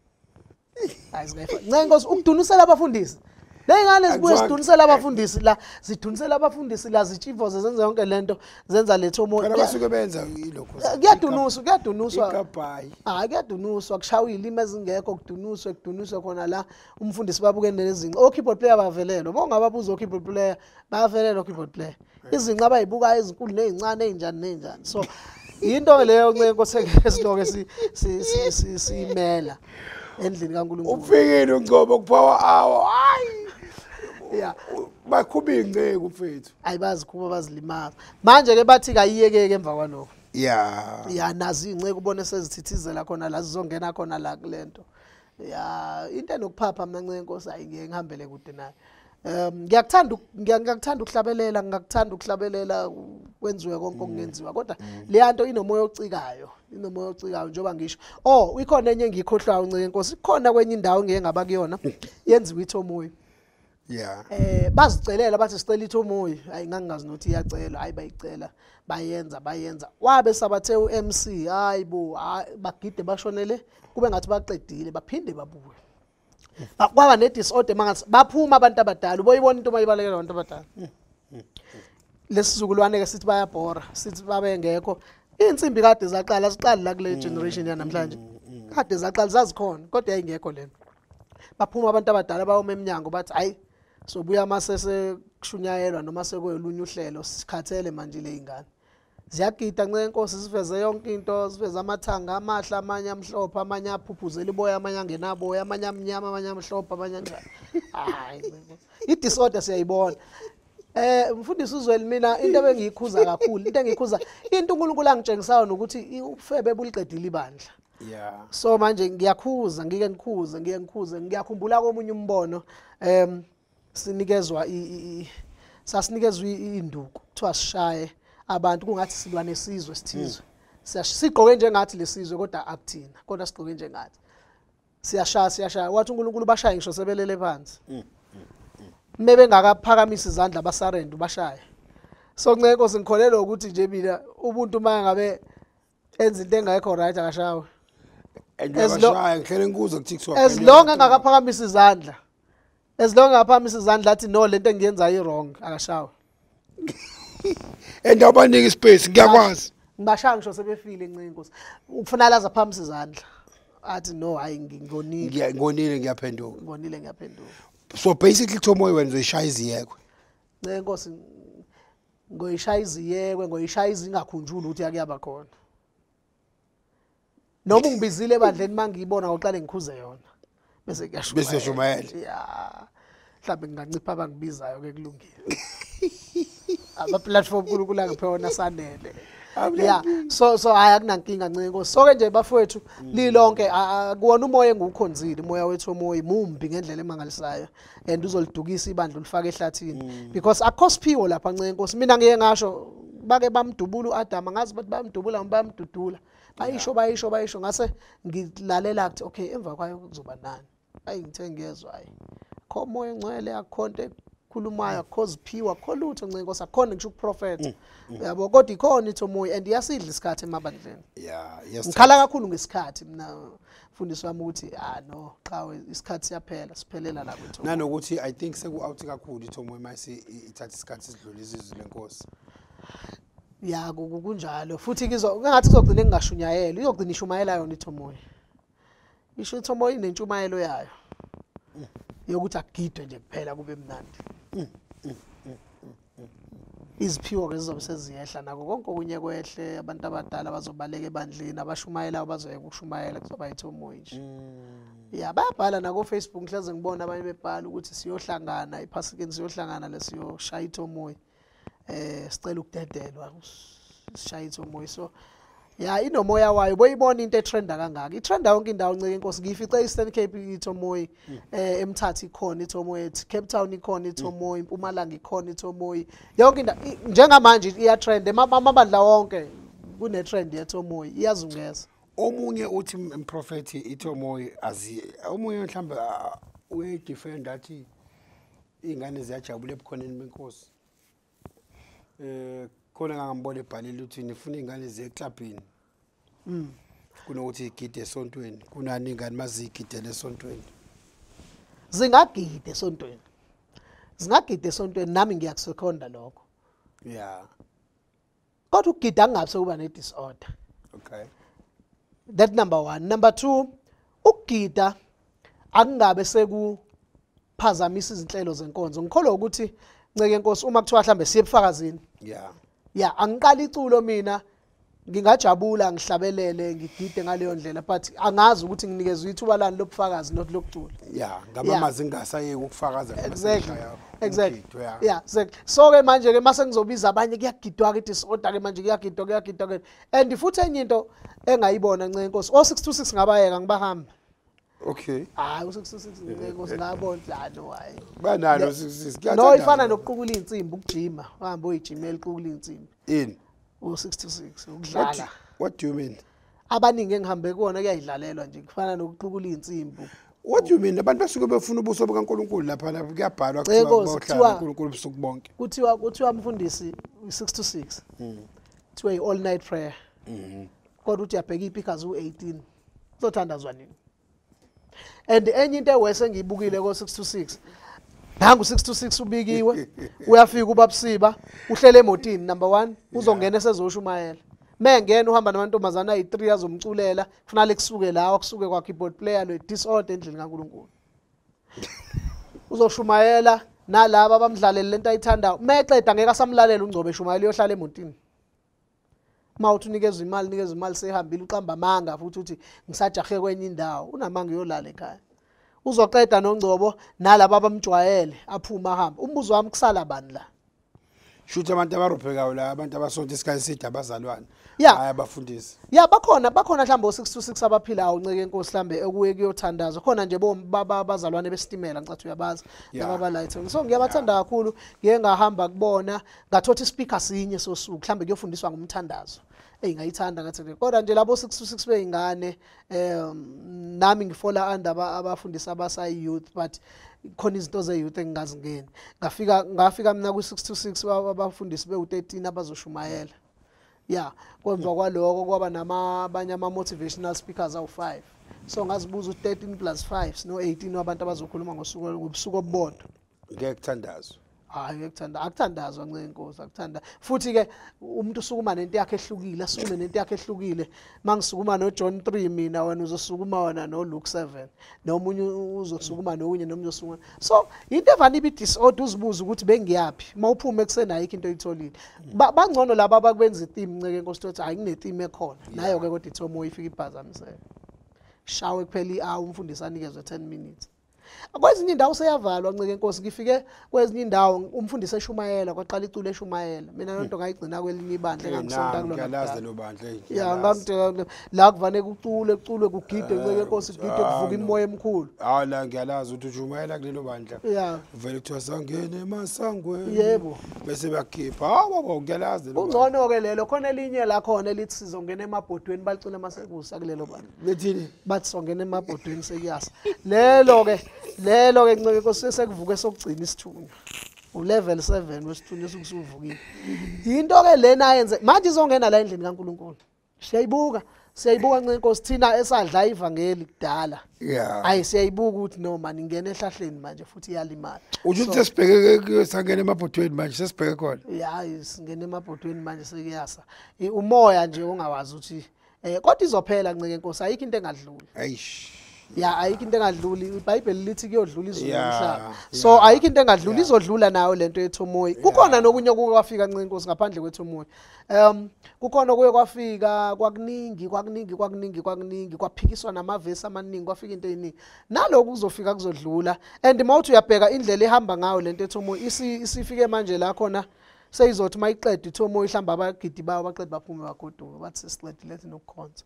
S2: Hayi singayifaka. Nkosi ukudunusela abafundisi. Ley'ngane zibuye sidunisela abafundisi la, zidunisela abafundisi la, zitshivoze zenza yonke lento, zenza le thomoyi.
S1: Phela basuke benza ilokho.
S2: Kuyadunuswa, kuyadunuswa.
S1: Ikabhayi.
S2: Hayi kuyadunuswa, kushawa izilimi ezingekho, kudunuswe, kudunuswe khona la. Umfundisi babuke nezinqa. O-keyboard player bavelelwa. Bongababuza o-keyboard player, bayavelelwa o-keyboard player. Izinqa abayibukayo ezinkulu nezincane ezinjani nezinjani. So into leyo Nkosi esiloke siyimela endlini kaNkulunkulu.
S1: Ufikile uNgcobo kuPower Hour. Hayi.
S2: Yeah.
S1: Bakhuba inceku mfethu.
S2: Ayibazi kuba bazilimaza. Manje ke bathi kayiyekeke emva kwalokho.
S1: Yeah.
S2: Yeah, nazi inceku ubone sezithithizela khona la zizongena khona la kulento. Yeah, into enokuphapha mina Nkosi ayi ngeke ngihambele kude nayo. Ngiyakuthanda ngiyakuthanda ukuhlabelela, ngiyakuthanda ukuhlabelela kwenziwe konke okungenziwa kodwa le nto inomoya ocikayo, inomoya ocikayo njengoba ngisho. Oh, ikhona enye engikhohlwayo Nkosi, ikhona kwenye indawo engeke ngaba kuyona yenziwe ithomoyi.
S1: Yeah.
S2: Bazicelela bathi sicela ithomoyi. Hayi ngangingazi nokuthi iyacela, hayi bayicela, bayenza. Wabe sabathe uMC, hayi bo, bagide bashonele kube ngathi baqedile baphinde babuye. Kwaba ne disorder mangathi baphuma abantu abadala, uboyibona into mayibalekela abantu abadala. Lesizukulwane ke sithi bayabhora, sithi babengekho. Insimbi kade zaqala, siqala la kule generation yanamhlanje. Kade zaqala zazikhona kodwa yayingekho lena. Baphuma abantu abadala bawoma eminyango bathi hayi sobuya masese kushunyayelwa noma sekwelunye uhlelo sikhathele manje le ingane. Ziyagida Nkosi siveze yonke into, siveze amathanga amahle, amanye amhlophe, amanye aphuphuzela iboya, amanye angenaboya, amanye amnyama, amanye amhlophe, amanye anjani. Hayi i-disorder siyayibona. Mfundisi uZweli, mina into ebengiyikhuza kakhulu, into engiyikhuza into uNkulunkulu angitshengisayo nokuthi ubufebe buliqedile ibandla.
S1: Yeah.
S2: So manje ngiyakhuza, ngike ngikhuze, ngike ngikhuze, ngiyakhumbula komunye umbono sinikezwa sasinikezwa induku kuthiwa sishaye abantu kungathi silwa nesizwe sithizwe. Sigqoke njengathi lesizwe kodwa akuthina, kodwa sigqoke njengathi. Siyashaya, siyashaya. Wathi uNkulunkulu bashaye ngisho sebelele phansi. Mebe ngakaphakamisa izandla basarenda bashaye. So Nkosi ngikholelwa ukuthi nje mina ubuntu mangabe enza into engekho right akashawe.
S1: Ngiyabashaya ngihlele ngikuzo ku TikTok.
S2: As long engakaphakamisa izandla. As long engaphakamisa izandla athi no lento engiyenza i wrong akashawe.
S1: And abanika ispace ngiyakwazi.
S2: Ngibashaya ngisho sebefile Nkosi. Ufuna laza phamisa izandla. Athi no hayi ngonile.
S1: Ngonile ngiyaphenduka.
S2: Ngonile ngiyaphenduka.
S1: So basically Thomoyi wena uzoyishaya iziyekwe.
S2: Nkosi ngoyishaya iziyekwe, ngoyishaya izingakhunjulwa ukuthi yakuyaba khona. Noma ungibizile ebandleni mangiyibona ngoqale ngikhuze yona. Bese kuyashumayela.
S1: Bese kuyashumayela.
S2: Yeah. Mhlawumbe ngingancipha abangibizayo ke kulungile. Ama platform uNkulunkulu angiphe wona sanele. Yeah. So hayi akunankinga Nkosi. So ke nje bafowethu lilonke kuwona umoya engukhonzile, umoya wethu omoya mumbi ngendlela emangalisayo and uzolidukisa ibandla ulifake ehlathini because akho siphiwo lapha Nkosi. Mina ngiye ngasho bake bamdubula uAdam, ngazi bathi bayamdubula bayamdudula. Bayisho ngase ngilalela ukuthi okay emva kwayo kuzoba nani. Ayi ngithe ngiyezwa hayi. Akho moya engcwele, akho nto ekhulumayo, akho ziphiwa, akho lutho Nkosi, akhona ngisho ukuprofetha. Yabo kodwa ikhona ithomoyi and iyasidla isikhathi emabandleni.
S1: Yeah, yes.
S2: Ngikhala kakhulu ngesikhathi mina mfundisi wami ukuthi no qhawe isikhathi siyaphela, siphelela la kwethu.
S1: Nanokuthi I think seku out kakhulu ithomoyi mase ithatha isikhathi sidlule izizwe lenkosi.
S2: Ya kunjalo futhi ngathi kuzogcina ngingashunyayela, izogcina ishumayela yona ithomoyi. Isho ithomoyi inentshumayelo yayo yokuthi akugidwe nje kuphela kube mnandi. Iziphiwo ke zizobe seziyehla nako konke okunye kwehle, abantu abadala bazobaleka ebandleni, abashumayelayo bazoyeka ukushumayela, kuzoba ithomoyi nje. Yeah, bayabhala nako Facebook, ngihleze ngibona abanye bebhala ukuthi siyohlangana ePhasikeni, siyohlangana lesiyoshaya ithomoyi. Sicela ukudedelwa sishaya ithomoyi. So Ya, inomoya wayo. Boyibona into etrenda kangaka, itrenda yonke indawo, Nceke Inkosi. Ngiyifice Eastern Cape ithomoyi, eMthatha ikhona ithomoyi, Cape Town ikhona ithomoyi, Mpumalanga ikhona ithomoyi, yonke indawo njengamanje iyatrend. Amabandla wonke kune trend yethomoyi, iyazungeza.
S1: Omunye uthi, mprofethi, ithomoyi azi, omunye mhlawumbe uyidefend, athi iy'ngane ziyajabula ebukhoneni benkosi. Khona ngangambona ebhalile ukuthi nifuna iy'ngane ziye eklabhini kunokuthi igide esontweni. Kunani iy'ngane maziyigidele esontweni?
S2: Zingagida esontweni, zingagida esontweni, nami ngiyakusekhonda lokho. Kodwa ukugida kungabi sekuba ne-disorder. That number one. Number two, ukugida akungabe sekuphazamisa izinhlelo zenkonzo. Ngikholwa ukuthi, Nceke Nkosi, uma kuthiwa mhlambe siye ebufakazini, ya, angiqala iculo mina, ngingajabula ngihlabelele, ngigide ngaleyo ndlela, but angazi ukuthi nginikezwe ithuba lani lobufakazi, not lokucula.
S1: Ya, ngamamazi ngingasayeki ukufakaza ngoba sengishaya umgido, ya.
S2: Yeah, exactly. So ke manje ke mase ngizobiza abanye, kuyagidwa ke, disorder ke manje, kuyagidwa, kuyagidwa ke. And futhi enye into engayibona, Nceke Nkosi, o626 ngabayeka, ngibahamba. Hayi, u626, Nceke Nkosi, ngabona ukuthi hayi, no, hayi.
S1: Banalo 626.
S2: No, ifana nokuqukula insimbi, ukujima, uhambe uyijimela, uqukula insimbi.
S1: Ini?
S2: U626 ukudlala.
S1: What do you mean?
S2: Abaningi engihambe kuwona kuyayidlalelwa nje, kufana nokuqukula insimbi.
S1: What do you mean? Abantu basuke befuna ubuso bukaNkulunkulu lapha lapha, kuyabhalwa,
S2: Nceke
S1: kuthiwa
S2: Nkosi,
S1: bohlala uNkulunkulu ubusuku bonke.
S2: Kuthiwa mfundisi 6 to 6. Kuthiwa i-all night prayer. Kodwa uthi uyabheka iy'speakers u-18. Kuzothandazwa nini? And enye into ewese engiyibukile ko 6 to 6. Nangu 6 to 6 ubikiwe, uyafika ubabusiba, uhlele emotini number 1, uzongena esezoshumayela. Mengena uhamba namantombazana ayi3 azomculela, kufanele kusuke lawa, kusuke kwa keyboard player lo, disorder endlini kaNkulunkulu. Uzoshumayela nalaba abamdlalele lento ayithandayo. Meqeda ngeke asamlalela uNgcobo eshumayela, uyohlala emotini. Mawuthi unikezwe imali, unikezwe imali, sehambile, uqamba amanga futhi uthi ngisajahe kwenye indawo, unamanga, uyolala ekhaya. Uzoqeda noNgcobo nalaba abamjwayele, aphuma ahambe. Umbuzo wami, kusala bani la?
S1: Shuthi abantu abarobhekayo la, abantu abasonta isikhathi eside, abazalwane. Hayi, abafundisi.
S2: Ya, bakhona mhlawumbe o6 to 6 abaphilayo, Nceke Inkosi, mhlambe okuye kuyothandazwa khona nje, bo baba abazalwane besitimela, ngicathi uyabazi, laba abalight. So ngiyabathanda kakhulu. Ngiye ngahamba kubona, ngathotha ispeaker sinye sosuku, mhlambe kuyofundiswa ngumthandazo. Ey, ngayithanda, ngathi kodwa nje labo 6 to 6 beyingane, nami ngifola under abafundisi abasayi youth, but khona izinto ze youth engingazingeni. Ngafika mina ku 6 to 6, abafundisi bewu13 abazoshumayela. Ya, kwemva kwaloko kwaba namabanye ama motivational speakers awu5. So ngazibuza u13 plus 5 sino 18 wabantu abazokhuluma ngosuku, ngobusuku obubodwa.
S1: Ngeke kuthandazwe.
S2: Hayi, akuthanda, akuthandazwa, Nceke Inkosi, akuthanda. Futhi ke umuntu usukuma nento yakhe ehlukile, asukume nento yakhe ehlukile. Mangisukuma noJohn 3 mina, wena uzosukuma wena noLuke 7, nomunye uzosukuma nokunye, nomunye uzosukuma. So into evane ibe disorder, uzibuza ukuthi bengiyaphi mawuphuma ekuseni, ayikho into oyitholile. Bangcono laba abakwenza itheme, Nceke Inkosi, ukuthi hayi, kune theme ekhona nayo ke, kodwa ithomo ifika ibhazamiseke, shawe kuphela i-hour, umfundisi anikezwe 10 minutes. Kwezinye indawo seyavalwa, Nceke Inkosi. Ngifike kwezinye indawo umfundisi eshumayela, kwaqala iculo eshumayela. Mina lonto ngayigcina kwelinye ibandla engangisonta kulona
S1: Ngiyalazi
S2: kudala.
S1: lelo bandla, hey,
S2: Ya.
S1: ngiyalazi.
S2: Ngangidela la kuvane kuculwe, kuculwe, kugide, Nceke Inkosi, kugide, kuvuka
S1: no.
S2: imimoya emikhulu.
S1: Hayi, la ngiyalazi ukuthi ushumayela kulelo bandla. Vele kuthiwa sangene emasangweni. Bese bayakhipha. Hawu baba, ngiyalazi lelo bandla.
S2: Kungcono ke lelo. Khona elinye la khona elithi sizongena emabhodweni, balicula masekusa kulelo bandla.
S1: Lethini?
S2: Bathi songena emabhodweni sekuyasa. Lelo ke, lelo ke, Nceke Inkosi, sekuvuke sokugcina isithunywa, ulevel 7 wesithunywa esukusuvukile. Into ke lena ayenze manje izongena la endlini kaNkuluNkulu. Siyayibuka, siyayibuka, Nceke Inkosi, thina esadla ivangeli kudala. Hayi, siyayibuka ukuthi no man, ingena ehlahleni manje futhi iyalimala.
S1: Usho ukuthi sesibheke sangena emabhodweni manje, sesibheke khona.
S2: Ya, singena emabhodweni manje, sekuyasa. Umoya nje ongawazi ukuthi kodwa izophela, Nceke Inkosi, ayikho into engadluli.
S1: Ayish.
S2: Ya, ayikho into engadluli. iBhayibheli lithi kuyodlula izulu nomhlaba, so ayikho into engadluli. Izodlula nayo lento yethomoyi. Kukhona nokunye okuke kwafika, Nceke Inkosi, ngaphandle kwethomoyi. Kukhona okuye kwafika, kwakuningi, kwakuningi, kwakuningi, kwakuningi, kwaphikiswa namavesi amaningi, kwafika into eyiningi. Naloku kuzofika, kuzodlula. And mawuthi uyabheka indlela ehamba ngayo lento ethomoyi, isifike manje la khona. Seyizothi mayiqeda ithomo ihlamba abagidi bawo baqeda baphume bagoduka bathi sesiqedile thina ukukhonza.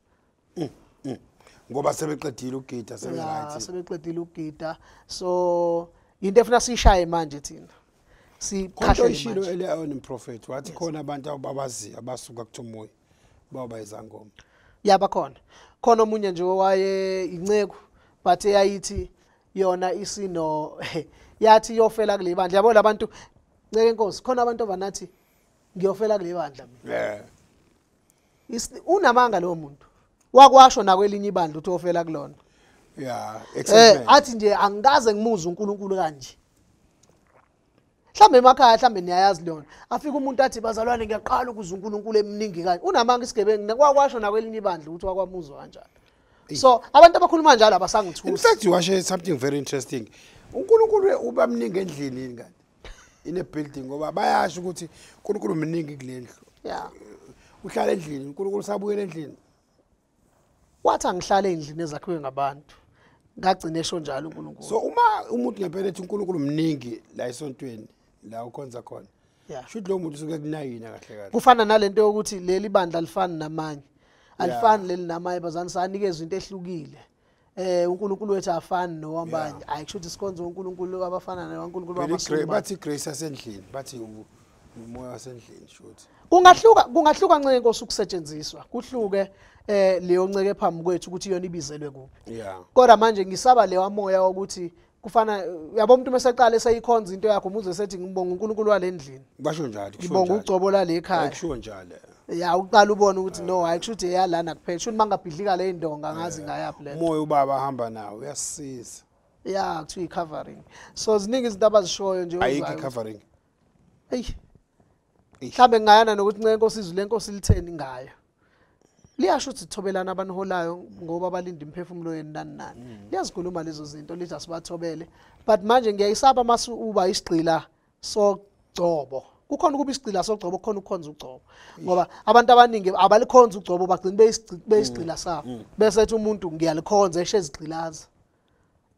S1: Ngoba sebeqedile ukugida sebe right.
S2: Sebeqedile ukugida. So into efuna sishaye manje thina. Sikhahle
S1: manje. Ele prophet wathi khona abantu ababazi abasuka kuThomoyi baba izangoma.
S2: Yaba khona. Khona omunye nje owaye inceku but eyayithi yona isino yathi yofela kule bandla. Yabo labantu nceke inkosi khona abantu abanathi ngiyofela kule bandla mina.
S1: Yeah.
S2: Unamanga lo muntu. Wakwasho nakwelinye ibandla uthi ofela kulona.
S1: Yeah, excitement.
S2: Athi nje angikaze ngimuzwe uNkulunkulu kanje. Mhlambe emakhaya mhlambe niyayazi lona. Afika umuntu athi bazalwane ngiyaqala ukuzwa uNkulunkulu eminingi kanje. Unamanga isigebengu kwakwasho nakwelinye ibandla ukuthi wakwamuzwa kanjalo. So abantu abakhuluma njalo abasangithusi.
S1: In fact you share something very interesting. uNkulunkulu uba mningi endlini yini kanti? In a building ngoba bayasho ukuthi uNkulunkulu mningi kulendlu.
S2: Yeah.
S1: Uhlala endlini, uNkulunkulu sabuyela endlini.
S2: Wathi angihlale endlini ezakhiwe ngabantu. Ngagcina esho njalo uNkulunkulu.
S1: So uma umuntu ngempela ethi uNkulunkulu mningi la esontweni la ukhonza khona.
S2: Yeah.
S1: Shuthi lo muntu usuke kunayina kahle kahle.
S2: Kufana nalento yokuthi leli bandla alifani namanye. Alifani leli namanye bazani sanikezwe into ehlukile. uNkulunkulu wethu afani nowabanye. Hayi kusho ukuthi sikhonza uNkulunkulu abafana noNkulunkulu wamaSulumane.
S1: Bathi grace asendlini, bathi umoya wasendlini shuthi.
S2: Kungahluka nceke inkosi ukusetshenziswa. Kuhluke leyo nceke phambi kwethu ukuthi iyona ibizelwe kuphi.
S1: Yeah.
S2: Kodwa manje ngisaba leyo moya wokuthi kufana uyabo umuntu meseqala eseyikhonza into yakho umuze sethi ngibonga uNkulunkulu walendlini.
S1: Basho njalo, kusho njalo.
S2: Ngibonga ugcobo lale ekhaya.
S1: Kusho njalo.
S2: Ya uqala ubone ukuthi no hayi kusho ukuthi eyalana kuphela. Shuthi mangabhidlika le indonga ngazi ngayaphi le.
S1: Umoya ubaba ahamba nawo uyasisiza.
S2: Yeah, kuthiwa i-covering. So ziningi izinto abazishoyo nje.
S1: Ayikho i-covering.
S2: Eyi. Mhlambe ngayana nokuthi nceke inkosi izwi lenkosi litheni ngayo. Liyasho ukuthi thobelana abaniholayo ngoba balinda imphefumulo yenu nani nani. Liyazikhuluma lezo zinto lithi asibathobele. But manje ngiyayisaba masu uba isigqila sogcobo. Kukhona ukuba isigqila sogcobo, kukhona ukukhonza ugcobo. Ngoba abantu abaningi abalikhonza ugcobo bagcina beyisigqila sabo. Bese ethi umuntu ngiyalikhonza eshe ezigqilaza.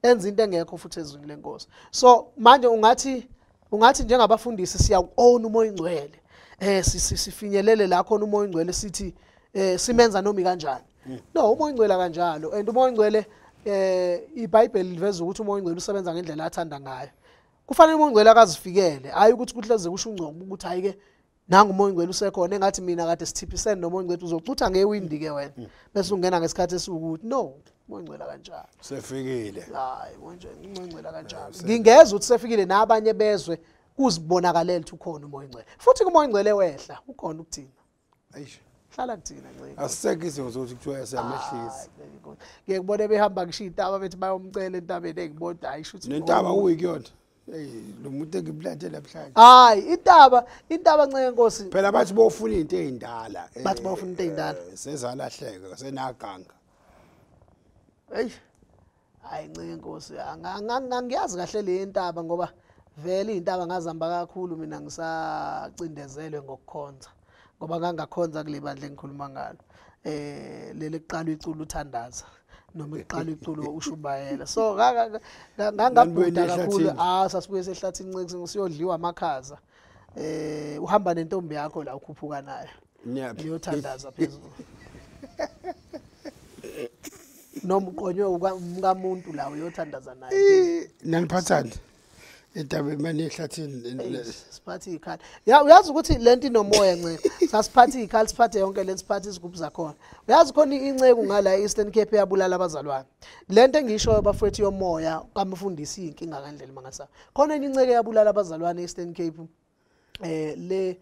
S2: Enza into engekho futhi ezwini lenkosi. So manje ungathi njengabafundisi siyawu-own umoya ongcwele. Sifinyelele la khona umoya ongcwele sithi simenza nomi kanjani. No, umoya ongcwele kanjalo. And umoya ongcwele iBhayibheli liveza ukuthi umoya ongcwele usebenza ngendlela athanda ngayo. Kufanele umoya ongcwele akazifikele, hayi ukuthi kuhleze kusho ungcobo ukuthi hayi ke nangu umoya ongcwele usekhona engathi mina kade sithiphisene nomoya ongcwele uzocutha ngewindi ke wena. Bese ungena ngesikhathi esiwukuthi no, umoya ongcwele kanjalo.
S1: Sefikile.
S2: Hayi, umoya ongcwele kanjalo. Ngingeza ukuthi sefikile nabanye bezwe kuzibonakalela ukuthi ukhona umoya ongcwele. Futhi umoya ongcwele wehla, ukhona ukuthina.
S1: Eish.
S2: Hlala kuthina nceke.
S1: Asisekho izinto zokuthi kuthiwa siyamehlisa.
S2: Ngeke kubone behamba ngisho intaba bethi bayomcela entabeni engibona hayi shuthi
S1: nentaba uyikuyona. Hey, lo muntu engimlandela namhlanje.
S2: Hayi, intaba nceke inkosi.
S1: Phela bathi bofuna into ezindala.
S2: Bathi bofuna into ezindala.
S1: Sezalahleka, senaganga.
S2: Hey. Hayi nceke inkosi, angiyazi kahle le intaba ngoba vele intaba ngazihamba kakhulu mina ngisacindezelwe ngokukhonza. Ngoba ngangakhonza kule bandla engikhuluma ngalo. Leli kuqala iculo uthandaza noma iqala iculo ushubayela. So ngangabhuda kakhulu. Sasibuye sehlathini nceke siyodliwa amakhaza. Uhamba nentombi yakho la ukhuphuka nayo. Niyothandaza phezulu. Noma uqonywe umkamuntu la uyothandaza naye.
S1: Naniphathani? Entabeni manje ehlathini
S2: siphathe ikhali. Ya uyazi ukuthi lento inomoya nceke. Sasiphathe ikhali siphathe yonke lento siphathe izigubhu zakhona. Uyazi khona inceku ngala eEastern Cape eyabulala abazalwane. Lento engishoyo bafowethu yomoya kamfundisi inkinga kandlela mangasa. Khona enye inceke eyabulala abazalwane eEastern Cape le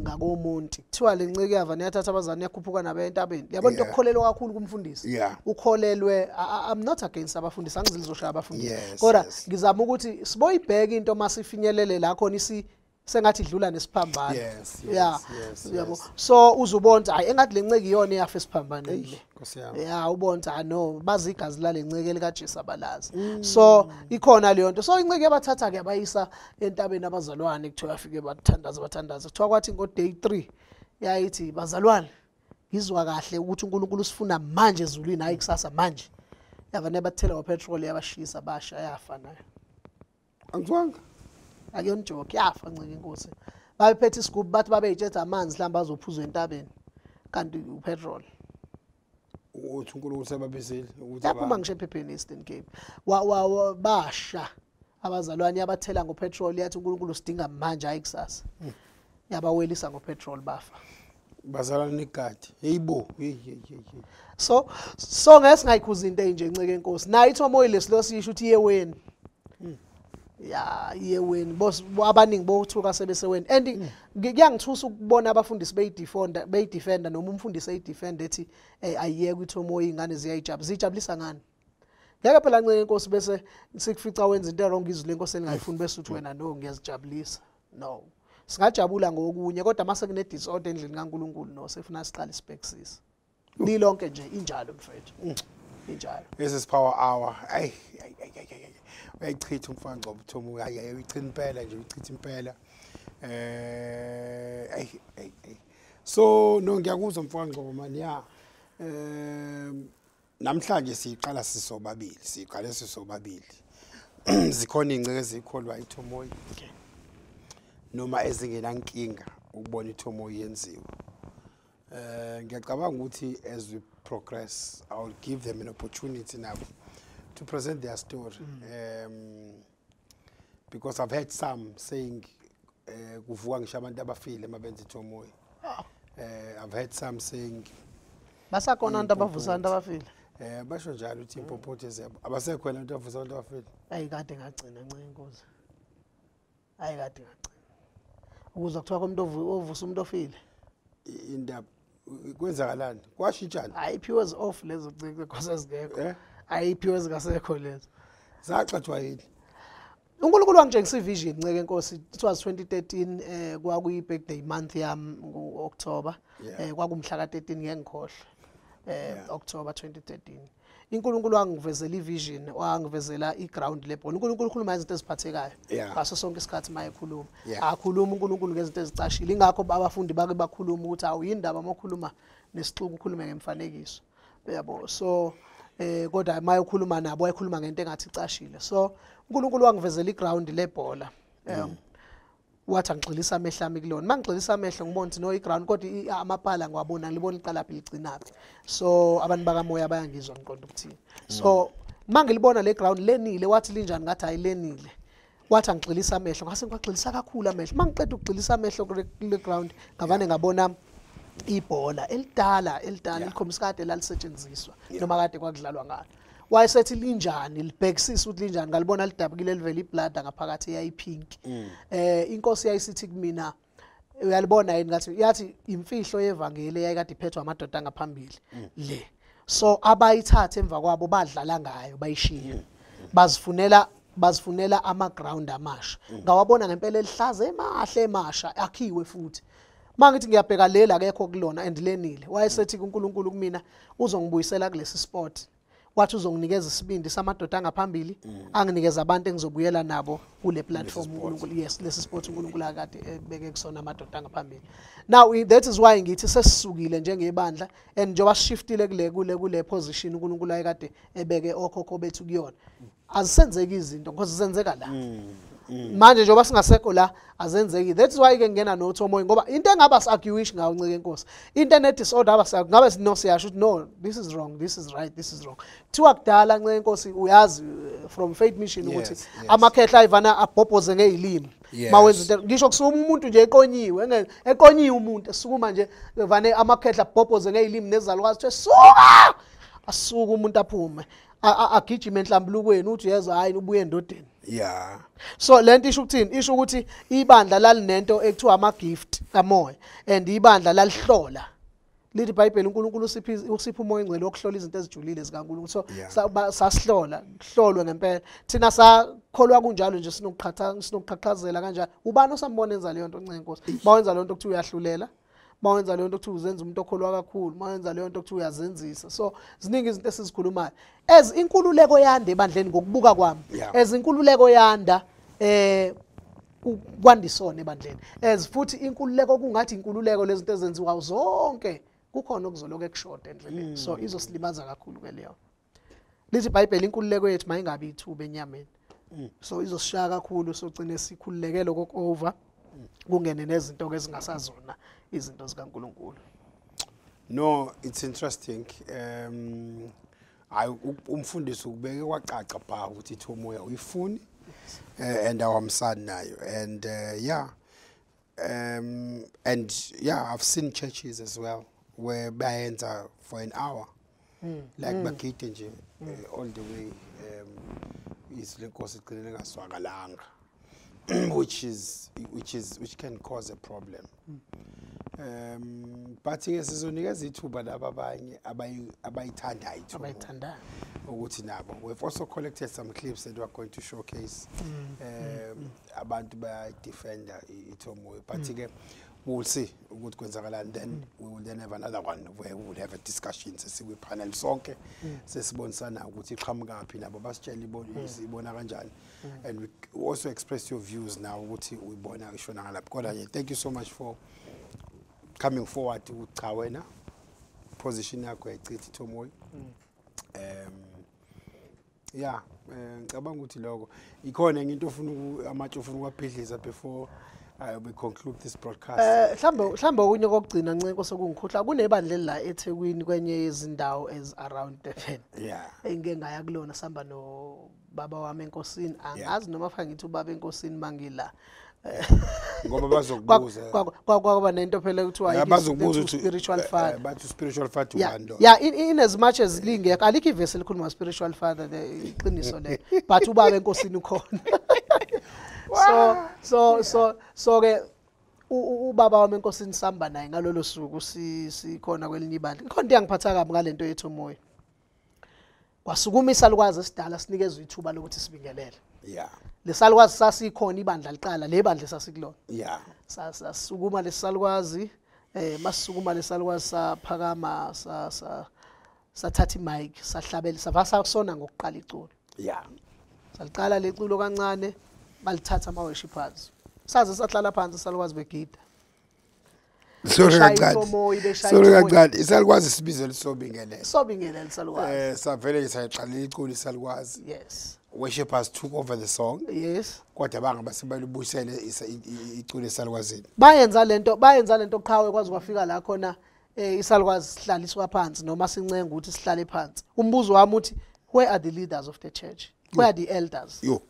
S2: ngakomonti. Kuthiwa le nceke yava niyathatha abazalwane yakhuphuka nabo entabeni. Yabona into okukholelwa kakhulu kumfundisi. Ukholelwe. I'm not against abafundisi, angizilizoshaya abafundisi. Kodwa ngizama ukuthi siboyibheka into masifinyelele la khona isi sengathi idlula nesiphambano. Yabo. So uzubona hayi engathi le nceke iyona eyafa esiphambanweni le. Yeah, ubona no bazi igazi lale nceke likaJesu abalazi. So ikhona leyo nto. So inceke yabathatha ke abayisa entabeni abazalwane kuthiwa afike bathandaza. Kuthiwa kwathi ngo day 3 yayithi bazalwane ngizwa kahle ukuthi uNkulunkulu usifuna manje ezulwini hayi kusasa manje. Yavane bathela ngopetrol yabashisa basha yafa nayo.
S1: Angizwanga.
S2: Akuyona joke yafa nceke inkosi. Babephethe isigubhu bathi babeyitshetha amanzi mhlawumbe azophuzwa entabeni, kanti upetrol.
S1: Uthi uNkulunkulu sebabizile ukuthi
S2: Yaphuma ngisho ephepheni Eastern Cape. Basha abazalwane yabathela ngopetrol, yathi uNkulunkulu sidinga manje hayi kusasa. Yabawelisa ngopetrol bafa.
S1: Bazalwane negadi. Heyibo, hey hey hey.
S2: So ngeke singayikhuza into enje nceke enkosi. Nayo ithomoyi lesilo sisho ukuthi iyeweni. Ya iyeweni boss, abaningi bothuka sebeseweni. And kuyangithusa ukubona abafundisi beyidefenda noma umfundisi eyidefend ethi ayiyeke ithomoyi, ingane ziyayijabulisa. Zijabulisa ngani? Ngeke phela nceke enkosi bese sikufica wenza into wrong, izwi lenkosi elingayifuni bese uthi wena no ngiyazijabulisa. No. Singajabula ngokunye kodwa mase kune disorder endlini kaNkuluNkulu no sefuna siqale sibhekisise. Lilonke nje injalo mfethu. Injalo.
S1: This is power hour. Ay ay ay ay. Uyayichitha umfana Ngcobo Thomo, ay uyichitha impela nje, uyichitha impela. Ay ay ay. So no ngiyakuzwa mfana Ngcobo man ya. Namhlanje siqala sisobabili, siqale sisobabili. Zikhona ingceke ezikholwa ithomoyi.
S2: Okay.
S1: Noma ezingenankinga ukubona ithomoyi yenziwe. Ngiyacabanga ukuthi as we progress I will give them an opportunity now to present their story. Because I've heard some saying kuvuka ngisho abantu abafile mabenza ithomoyi. I've heard some saying
S2: basakhona abantu abavusa abantu abafile.
S1: Basho njalo ukuthi impophothe zabo abasekho abantu abavusa abantu abafile.
S2: Ayikade ngagcina nceke inkosi. Ayikade ngagcina. Ukuzwa kuthiwa komuntu ovusa umuntu ofile.
S1: Indaba kwenzakalani? Kwashintshana.
S2: Ayiphiwe zi off lezo nceke because ezingekho. Ayiphiwe zingasekho lezo.
S1: Zaxathwa yini?
S2: uNkulunkulu wangitshengisa ivision nceke enkosi. It was 2013, kwakuyi birthday month yami ngo-October. Kwakumhla ka-13 ngeke ngikhohlwe. October 2013. iNkulunkulu wangivezela ivision, wangivezela iground lebhola. uNkulunkulu ukhuluma izinto eziphathekayo. Ngaso sonke isikhathi mayekhuluma. Akhuluma uNkulunkulu ngezinto ezicashile. Ingakho abafundi bake bakhuluma ukuthi awuyindaba mokhuluma nesixuku ukhulume ngemfanekiso. Uyabo? So kodwa mayekhuluma nabo wayekhuluma ngento engathi icashile. So uNkulunkulu wangivezela iground lebhola. Wathi angigxilisa amehlo ami kulona. Mangigxilisa amehlo ngibona ukuthi no iground kodwa amapala ngiwabona, ngilibona iqalaphi ligcinaphi. So abantu bakamoya bayangizwa ngiqonda ukuthini. So mangilibona le ground lenile, wathi linjani, ngathi ayilenile. Wathi angigxilisa amehlo, ngase ngiwagxilisa kakhulu amehlo. Mangiqeda ukugxilisa amehlo kule ground ngavane ngabona ibhola elidala elidala elikhombisa kade lalisetshenziswa noma kade kwakudlalwa ngalo. Wayesethi linjani, libhekisisa ukuthi linjani, ngalibona lidabukile livela iblada ngaphakathi eyayipink. Inkosi yayisithi kumina uyalibona yini, ngathi yathi imfihlo yevangeli eyayikade iphethwe amadoda ngaphambili le. So abayithatha emva kwabo badlala ngayo bayishiya. Bazifunela ama ground amasha. Ngawabona ngempela elihlaza emahle emasha akhiwe futhi. Mangithi ngiyabheka lela akekho kulona and lenile. Wayesethi kuNkulunkulu kumina uzongibuyisela kulesi sport. Wathi uzonginikeza isibindi samadoda angaphambili, anginikeza abantu engizobuyela nabo kule platform uNkulunkulu. Yes, lesi sport uNkulunkulu akade ebeke kusona amadoda angaphambili. Now that is why ngithi sesisukile njengebandla and njengoba shiftile kule position uNkulunkulu ayekade ebeke okhokho bethu kuyona. Azisenzeki izinto because zenzeka la. Manje njengoba singasekho la azenzeki. That is why ke ngena nothomoyi ngoba into engaba si-arguish ngawo nceke enkosi. Into ene disorder aba ngabe no siyasho ukuthi no this is wrong, this is right, this is wrong. Kuthiwa kudala nceke enkosi uyazi from Faith Mission ukuthi amakhehla ayivana abhobhoze ngezilimi. Mawenza into ngisho kusukuma umuntu nje eqonyiwe, eqonyiwe umuntu esukuma nje vane amakhehla abhobhoze ngezilimi nezalukwazi ukuthi suka asuka umuntu aphume agijime enhlambulukweni uthi uyezwa hayi ubuye endodeni.
S1: Yeah.
S2: So lento isho ukuthini? Isho ukuthi ibandla lalinento ekuthiwa ama gift kamoya and ibandla lalihlola. Lithi iBhayibheli uNkulunkulu usipha umoya ongcwele wokuhlola izinto ezijulile zikaNkulunkulu. So sasihlola, kuhlolwe ngempela. Thina sakholwa kunjalo nje sinokuqhaqhazela kanjalo. Ubani osambona enza leyo nto nceke inkosi? Bawenza leyo nto kuthiwa uyahlulela. Mawenza leyo nto kuthiwa uzenza umuntu okholwa kakhulu, mawenza leyo nto kuthiwa uyazenzisa. So ziningi izinto esizikhulumayo. As inkululeko yanda ebandleni ngokubuka kwami, as inkululeko yanda kwandisona ebandleni. As futhi inkululeko kungathi inkululeko lezinto ezenziwa zonke kukhona okuzoloke kushoda endleleni. So izosilimaza kakhulu ke leyo. Lithi iBhayibheli inkululeko yethu mayingabi ithuba enyameni. So izosishaya kakhulu sogcine sikhululeke lokho over. Kungene nezinto ke ezingasazona izinto zikaNkuluNkulu.
S1: No, it's interesting. Hayi, umfundisi ukubeke kwacaca bha ukuthi ithomoya uyifuni and awamsani nayo, and yeah, and yeah, I've seen churches as well where bayenza for an hour, like bagide nje all the way, izwi lenkosi igcine lingaswakalanga, which can cause a problem. But ke sizonikeza ithuba laba abanye abayithandayo ithuba
S2: abayithandayo
S1: ukuthi nabo. We've also collected some clips that we are going to showcase. Abantu bayadefenda ithomoya, but ke we will see ukuthi kwenzakalani. Then we will then have another one where we will have a discussion sesikwi panel sonke, sesibonisana ukuthi iqhamukaphi, nabo basitshela ibona kanjani, and we also express your views now ukuthi uyibona ishona ngalaphi. Kodwa nje thank you so much for coming forward ukuthi cha, wena position yakho yayichithi ithomoyi. Yeah, ngicabanga ukuthi lokho ikhona enye into ofuna amatshe ofuna ukuwaphidliza before we conclude this broadcast.
S2: Mhlambe okunye kokugcina, Nceko, sokungikhohlwa, kunebandla la eThekwini kwenye yezindawo ez around Durban engike ngaya kulona, sihamba no baba wami enkosini. Angazi noma fanele ngithi ubaba enkosini mangila.
S1: Ngoba bazokubuza.
S2: Kwaba nento phela kuthiwa
S1: bazokubuza ukuthi
S2: spiritual father.
S1: Bathi spiritual father ubani lo?
S2: Yeah, in as much as lingekho, alikho ivesi elikhuluma spiritual father, iqiniso lelo, but ubaba enkosini ukhona. So ke ubaba wami enkosini samba naye ngalolo suku sikhona kwelinye ibandla. Ikhona into yangiphatha kabi ngalento yethu moya. Kwasukuma isalukwazi esidala sinikezwe ithuba lokuthi sibingelele. Lesalukwazi sasikhona ibandla liqala, le bandla sasikulona. Sasukuma lesalukwazi, masukuma lesalukwazi saphakama, sathatha imic, sahlabela, savasa sona ngokuqala iculo. Saliqala leculo kancane, balithatha ama worshipers. Saze sahlala phansi salukwazi begida.
S1: Sorry kancane. Sorry kancane. Isalukwazi sibizele sobingelele.
S2: Sobingelele salukwazi.
S1: Savele sayiqala iculo isalukwazi.
S2: Yes.
S1: Worshippers took over the song.
S2: Yes.
S1: Kodwa bangabasebalubuyisele iculo esalukwazini.
S2: Bayenza lento qhawe, kwaze kwafika la khona isalukwazi sihlaliswa phansi noma sincenga ukuthi sihlale phansi. Umbuzo wami uthi, where are the leaders of the church? Where are the elders?
S1: Yo.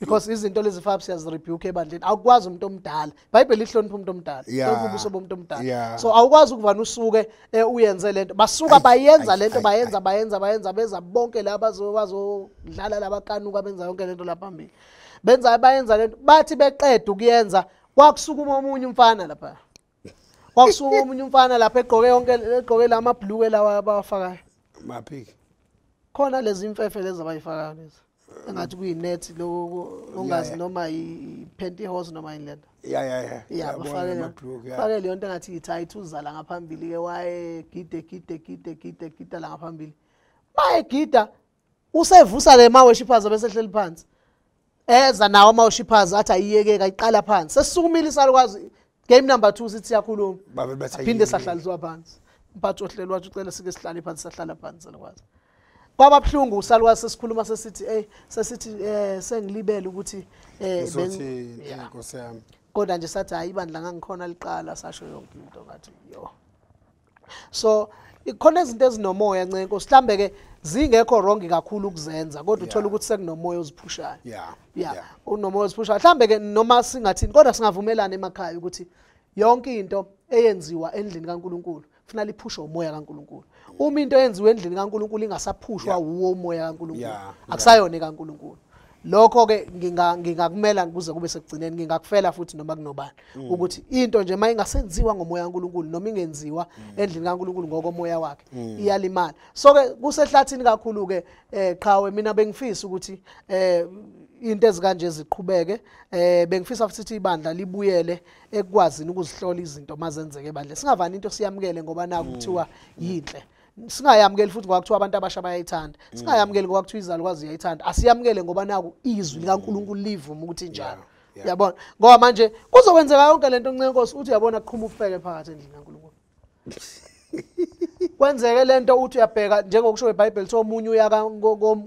S2: Because izinto lezi fabs siyazirebuke ebandleni. Awukwazi umuntu omdala. iBhayibheli lihlonipha umuntu omdala. Hlonipha ubuso bomuntu omdala. So awukwazi ukuvana usuke uyenze lento. Basuka bayenza lento, bayenza beza bonke laba bazodlala labakanuka benza yonke lento lapha phambili. Bayenza lento, bathi beqeda ukuyenza kwakusukuma omunye umfana lapha. Kwakusukuma omunye umfana lapha egqoke yonke, egqoke lamabhluke lawa abawafakayo.
S1: Maphi?
S2: Khona lezi imfefe lezi abayifakayo lezi. Engathi kuyinet lokho ongazi noma i-pantyhose noma yini lento.
S1: Yeah.
S2: Bafake leyo nto engathi i-tight uzala ngaphambili ke, waye gide gide gide gide gida la ngaphambili. Bayegida usevusa le ma worshippers bese ehleli phansi. Eza nawo ama worshippers athi ayiyeke ayiqala phansi. Sesisukumile isalukwazi game number 2 sithi siyakhuluma. Phinde sahlaliswa phansi. Umphathi ohlelo wathi ucela sike sihlale phansi, sahlala phansi salukwazi. Kwaba buhlungu usalukwazi sesikhuluma sesithi sesithi sengilibele ukuthi
S1: ngizothi inkosi yami.
S2: Kodwa nje sathi hayi ibandla ngangikhona liqala, sasho yonke into ngathi yo. So ikhona izinto ezinomoya Ncenko, mhlambe ke zingekho wrong kakhulu ukuzenza, kodwa uthola ukuthi sekunomoya oziphushayo. Yeah. Unomoya oziphushayo. Mhlambe ke noma singathini, kodwa singavumelana emakhaya ukuthi yonke into eyenziwa endlini kaNkuluNkulu kufanele liphushwe umoya kaNkuluNkulu. Uma into eyenziwe endlini kaNkuluNkulu ingasaphushwa uwo umoya kaNkuluNkulu, akusayona kaNkuluNkulu. Lokho ke ngingakumela kuze kube sekugcineni, ngingakufela futhi noma kunobani ukuthi into nje mayingasenziwa ngomoya kaNkuluNkulu noma ingenziwa endlini kaNkuluNkulu ngokomoya wakhe iyalimala. So ke kusehlathini kakhulu ke qhawe, mina bengifisa ukuthi into ezikanje ziqhubeke. Bengifisa futhi ibandla libuyele ekukwazini ukuzihlola izinto mazenzeke ebandla. Singavani into siyamukele ngoba naku kuthiwa yinhle. Singayamukeli futhi ngoba kuthiwa abantu abasha bayayithanda. Singayamukeli ngoba kuthiwa izalukwazi iyayithanda. Asiyamukele ngoba naku izwi likaNkuluNkulu livuma ukuthi njalo. Uyabona? Ngoba manje kuzokwenzeka yonke lento Ncenkosi uthi uyabona kuqhuma ufeke phakathi endlini kaNkuluNkulu. Kwenzeke lento uthi uyabheka njengokusho eBhayibheli ukuthi omunye uya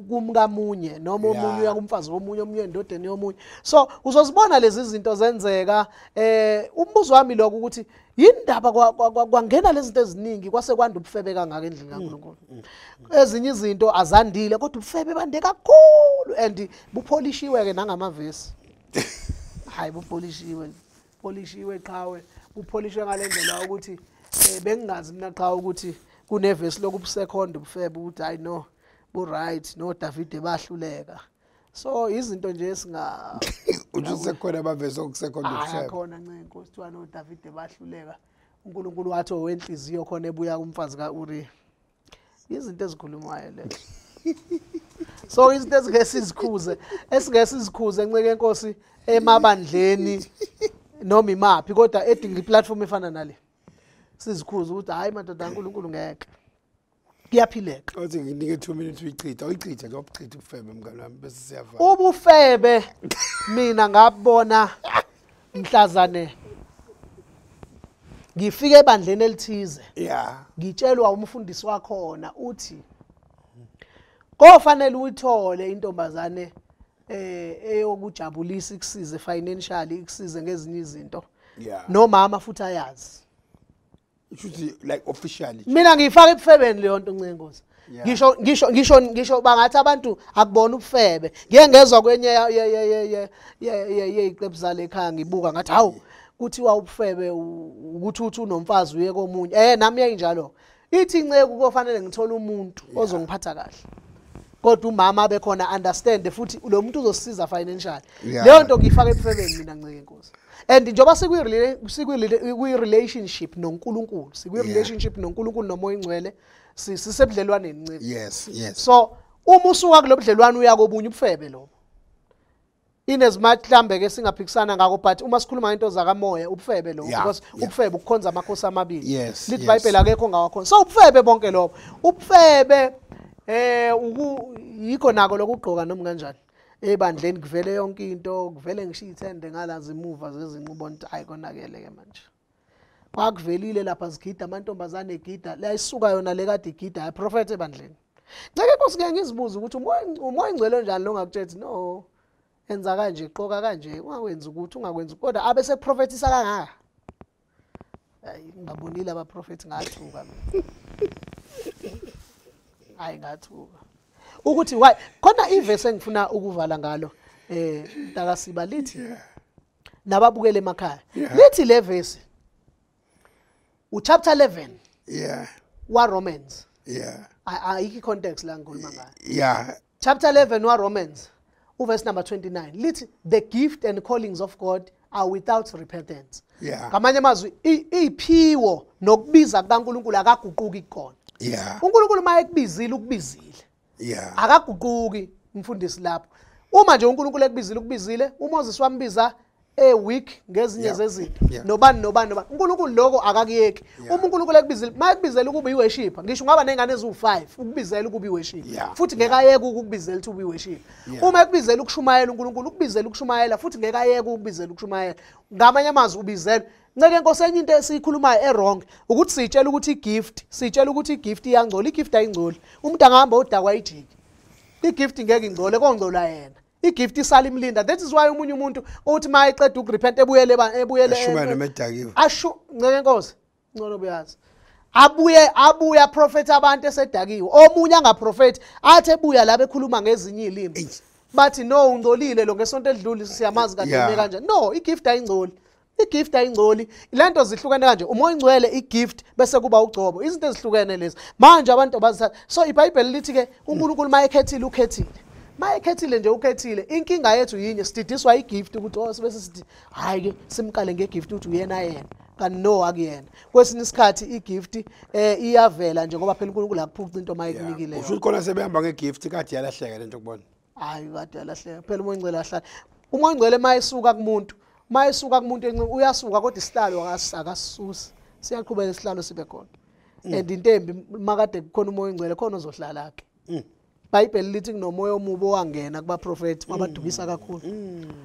S2: kumkamunye noma omunye uya kumfazi womunye, omunye endodeni yomunye. So uzozibona lezi zinto zenzeka. Umbuzo wami lokho ukuthi yindaba kwangena lezi zinto eziningi kwase kwanda ubufebe kangaka endlini kaNkulunkulu. Ezinye izinto azandile kodwa ubufebe bande kakhulu and bupholishiwe ke nangamavesi. Hayi, bupholishiwe, polishiwe qhawe, bupholishwe ngalendlela ukuthi bengingazi mina qha ukuthi kunevesi lokubusekhonda ubufebe ukuthi hayi no bu right no Davide bahluleka. So izinto nje esinga
S1: uthi sekhona abavesi okusekhonda ubufebe.
S2: Khona ncenkosi kuthiwa no Davide bahluleka, uNkulunkulu wathi owenhliziyo khona ebuya kumfazi kaUri. Izinto ezikhulumayo lezo. So izinto esingeke sizikhuze nceke enkosi emabandleni noma imaphi, kodwa edinga iplatform efana nale sizikhuze ukuthi hayi madoda kaNkulunkulu ngeke kuyaphileka.
S1: Othi nginike 2 minutes uyichitha, uyichithe nje ubuchithe ubufebe mngani wami bese siyavala.
S2: Ubufebe mina ngabona mhlazane ngifike ebandleni elithize, ngitshelwa umfundisi wakhona uthi kofanele uyithole intombazane eyokujabulisa ikusize financially, ikusize ngezinye izinto, nomama futhi ayazi.
S1: Shuthi like officially
S2: mina ngiyifaka ebufebeni leyo nto ncenkosi. Ngisho bangathi abantu akubona ubufebe. Ngiye ngezwa kwenye yeyiqephu zale ekhaya ngibuka ngathi hawu kuthiwa ubufebe ukuthi uthi unomfazi uye komunye. Nami yayinjalo. Ithi inceku kofanele ngithole umuntu ozongiphatha kahle, kodwa umama abe khona understand futhi lo muntu uzosiza financially. Leyo nto ngiyifaka ebufebeni mina nceke inkosi. And njengoba sikwi-relationship noNkulunkulu, sikwi-relationship noNkulunkulu noMoya Ingcwele, sisebudlelwaneni nceke.
S1: Yes, yes.
S2: So uma usuka kulobudlelwane uya kobunye ubufebe lobo. In as much mhlambe ke singaphikisana ngakho, but uma sikhuluma ngento zakamoya ubufebe lobo, because ubufebe ukukhonza amakhosi amabili. Lithi iBhayibheli akekho ongawakhonza. So ubufebe bonke lobo. Ubufebe yikho nako lokugqoka noma kanjani. Ebandleni kuvele yonke into, kuvele ngisho ithende ngalazi imuva zezinqubo nto, hayi konakele ke manje. Kwakuvelile lapha zigida amantombazane egida, la isuka yona le kade igida, yaprofet ebandleni. Ngeke Nkosi ke ngizibuze ukuthi uMoya Ingcwele onjani lo ngakutshethi no enza kanje, qoka kanje, ungakwenzi ukuthi ungakwenzi, kodwa abe sekuprofethisa kangaka. Hayi ngibabonile abaprofethi ngathuka mina. Hayi ngathuka. Ukuthi why khona ivesi engifuna ukuvala ngalo mntakasiba lithi nababukele emakhaya, lithi le verse uchapter 11 wa Romans. Ayikho context la ngikhuluma ngayo. Chapter 11 wa Romans uverse number 29 lithi the gift and callings of God are without repentance. Ngamanye amazwi iphiwo nokubiza kukaNkulunkulu akaguquki kukona. uNkulunkulu mayekubizile ukubizile. Akaguquki mfundisi lapho. Uma nje uNkulunkulu ekubizile ukubizile, uMoses wambiza a week ngezinye zezinto. Nobani nobani nobani. uNkulunkulu lokho akakuyeki. Uma uNkulunkulu ekubizile, mayekubizela ukuba iworship, ngisho ungaba nezingane eziwu5, ukubizela ukuba iworship. Futhi ngeke ayeke ukukubizela ukuthi ube iworship. Uma ekubizela ukushumayela uNkulunkulu ukubizela ukushumayela, futhi ngeke ayeke ukubizela ukushumayela. Ngamanye amazwi ubizela. Nceke Nkosi enye into esiyikhulumayo e-wrong ukuthi siyitshela ukuthi igift, siyitshela ukuthi igift iyangcola, igift ayingcoli. Umuntu angahamba odakwa ijiki. Igift ngeke ingcole, kongcola yena. Igift isala imlinda. That is why omunye umuntu uthi mayeqeda ukurepent ebuyele ebuyele
S1: ashumane nomedakiwe.
S2: Ashu nceke Nkosi, ngcono buyazi. Abuya prophet abantu esedakiwe. Omunye angaprofet athi ebuya la bekhuluma ngezinye izilimi. Bathi no ungcolile lo ngesonto edlule siyamazi kade ime kanjani. No, igift ayingcoli. Igift ayingcoli. Lento zihlukene kanje, uMoya Ingcwele igift bese kuba ugcobo. Izinto ezihlukene lezi. Manje abantu bazithatha. So iBhayibheli lithi ke uNkulunkulu mayekhethile ukhethile. Mayekhethile nje ukhethile. Inkinga yethu yinye, sididiswa igift ukuthi oh bese sithi hayi ke simqale ngegift ukuthi uyena yena. Kanti no akuyena. Kwesinye isikhathi igift iyavela nje ngoba phela uNkulunkulu akuphuca into mayekunikile.
S1: Usho khona sebehamba ngegift kade yalahleka lento kubona.
S2: Hayi kade yalahleka. Phela uMoya Ingcwele ahlala. uMoya Ingcwele mayesuka kumuntu, uyasuka kodwa isihlalo akasisusi. Siyaqhubeka isihlalo sibe khona. And intembi makade kukhona uMoya Ingcwele khona ozohlala ke. iBhayibheli lithi kunomoya omubi owangena kubaprofeti wabadukisa kakhulu.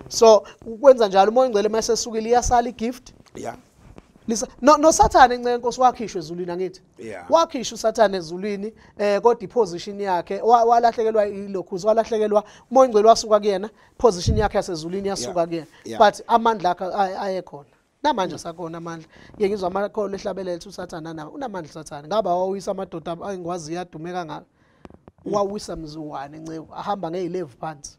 S2: So ukwenza njalo uMoya Ingcwele masesukile iyasala igift. Lisa no Sathane incenkosi wakhishwa ezulwini angithi. Wakhishwa uSathane ezulwini kodwa iposition yakhe walahlekelwa ilokhuzi, walahlekelwa uMoya oNgcwele wasuka kuyena, position yakhe yasezulwini yasuka kuyena. But amandla akhe ayekhona. Namanje asakhona amandla. Ngeke ngizwa amakholo ehlabelela uSathane nawo unamandla uSathane. Ngaba wawisa amadoda angikwazi yadume kangaka. Wawisa mzuwane ncebo ahamba ngeyilevu phansi.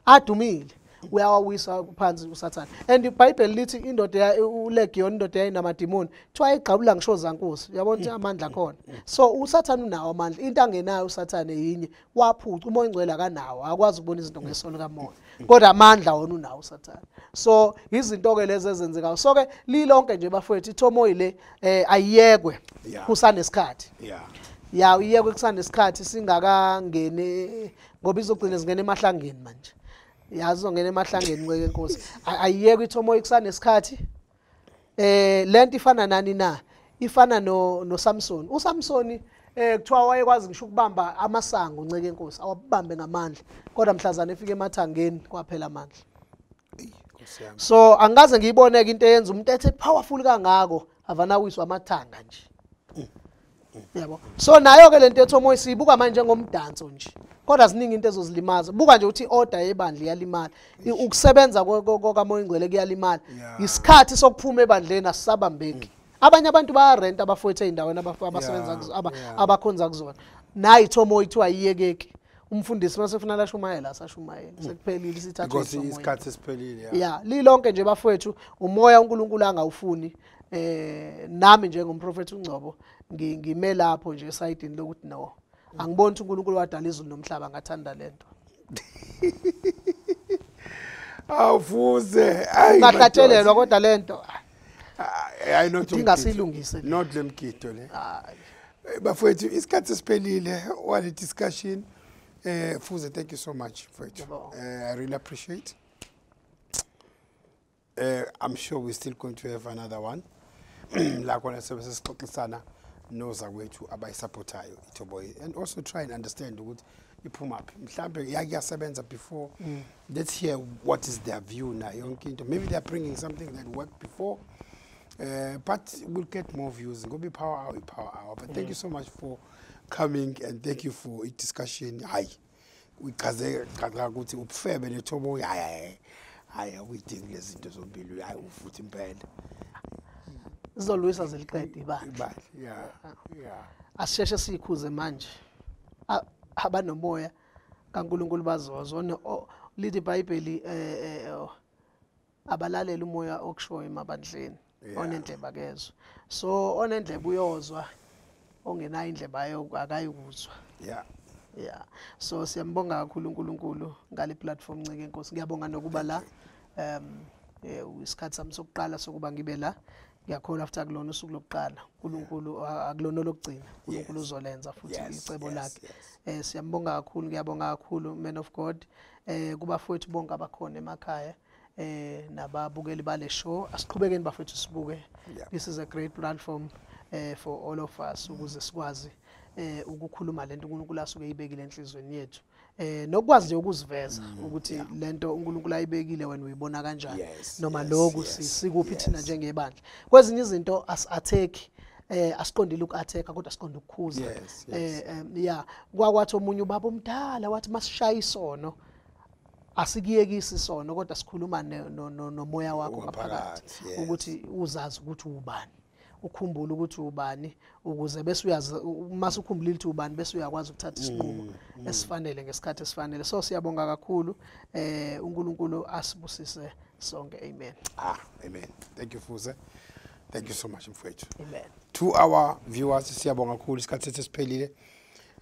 S2: Adumile. Uyawawisa phansi uSathane. And iBhayibheli lithi indoda uLegion indoda yayinamadimoni kuthiwa ayigqabula ngisho zankosi. Uyabona ukuthi amandla khona. So uSathane unawo amandla. Into angenayo uSathane yinye, waphuca uMoya oNgcwele akanawo, akwazi ukubona izinto ngeso likamoya. Kodwa amandla wona unawo uSathane. So izinto ke lezi ezenzekayo. So ke lilonke nje bafowethu ithomoyi le ayiyekwe kusanesikhathi. Ya iyekwe kusanesikhathi singakangeni ngoba izogcina zingena emahlangeni manje. Yazi ongena emahlangeni nceke enkosi. Ayiyekwe ithomoyi kusanesikhathi. Lento ifana nani na? Ifana no Samson. uSamson kuthiwa wayekwazi ngisho ukubamba amasango nceke enkosi, awabambe ngamandla. Kodwa mhlazana efika emathangeni kwaphela amandla. So angikaze ngiyiboneke into eyenza umuntu ethe powerful kangako avana wiswa amathanga nje. Yabo. So nayo ke lento ethomoyi siyibuka manje njengomdanso nje. Kodwa ziningi into ezozilimaza. Buka nje ukuthi order yebandla iyalimala. Ukusebenza kokaMoya oNgcwele kuyalimala. Isikhathi sokuphuma ebandleni asisabambeki. Abanye abantu bayarenta abafowethu ezindaweni abasebenza kuzo abakhonza kuzona. Nayi ithomoyi ithiwa iyekeki. Umfundisi masefuna lashumayela asashumayela. Sekuphelile isithathu
S1: because isikhathi siphelile.
S2: Yeah, lilonke nje bafowethu umoya uNkulunkulu angawufuni. Nami njengomprofeti uNgcobo ngime lapho nje esayidini lokuthi no. Angiboni ukuthi uNkulunkulu wadala izulu nomhlaba ngathanda lento.
S1: Awufuze.
S2: Ungahlatshelelwa kodwa lento.
S1: Hayi not
S2: ingasilungise.
S1: Not lemgido le. Bafowethu isikhathi siphelile wale discussion. Fuze, thank you so much for it. I really appreciate. I'm sure we're still going to have another one. La khona sobe sesixoxisana nozakwethu abayisupportayo iThoboyi and also try and understand ukuthi iphuma phi. Mhlambe yakuyasebenza before. Let's hear what is their view na yonke into. Maybe they are bringing something that worked before. But we'll get more views. Ngoba power hour, power hour. But thank you so much for coming and thank you for i discussion. Hayi uchaze cha ukuthi ubufebe neThoboyi hayi hayi awuyidingi lezi zinto zombili hayi ufuthi impela.
S2: Sizolwisa zeliqede ibandla.
S1: Yeah. Yeah.
S2: Asisheshe sikhuze manje. Abanomoya kaNkulunkulu bazozwa. Lithi iBhayibheli abalalela umoya okushoyo emabandleni. Onendlebe akezwe. So onendlebe uyozwa, ongenayo indlebe akayikuzwa.
S1: Yeah.
S2: Yeah. So siyambonga kakhulu uNkulunkulu ngale platform nceke enkosi. Ngiyabonga nokuba la. Isikhathi sami sokuqala sokuba ngibe la. Ngiyakholwa after kulona usuku lokuqala uNkulunkulu akulona lokugcina uNkulunkulu uzolenza futhi icebo lakhe. Siyambonga kakhulu, ngiyabonga kakhulu man of God, kubafowethu bonke abakhona emakhaya nababukeli bale show. Asiqhubekeni bafowethu sibuke. This is a great platform for all of us ukuze sikwazi ukukhuluma lento uNkulunkulu asuke eyibekile enhlizweni yethu. Nokwazi nje ukuziveza ukuthi lento uNkulunkulu ayibekile wena uyibona kanjani noma lokhu sikuphi thina njengebandla. Kwezinye izinto as-attack asiqondile uku-attack kodwa siqonde ukukhuza. Yeah, kwakwathi omunye ubaba omdala wathi masishaya isono asikiyekisi isono kodwa sikhuluma nomoya wakho ngaphakathi ukuthi uzazi ukuthi ubani. Ukhumbule ukuthi ubani ukuze bese uyazi mase ukhumbulile ukuthi ubani bese uyakwazi ukuthatha isinqumo esifanele ngesikhathi esifanele. So siyabonga kakhulu, uNkulunkulu asibusise sonke. Amen.
S1: Amen. Thank you Fuze. Thank you so much mfowethu.
S2: Amen.
S1: To our viewers siyabonga kakhulu, isikhathi sethu siphelile.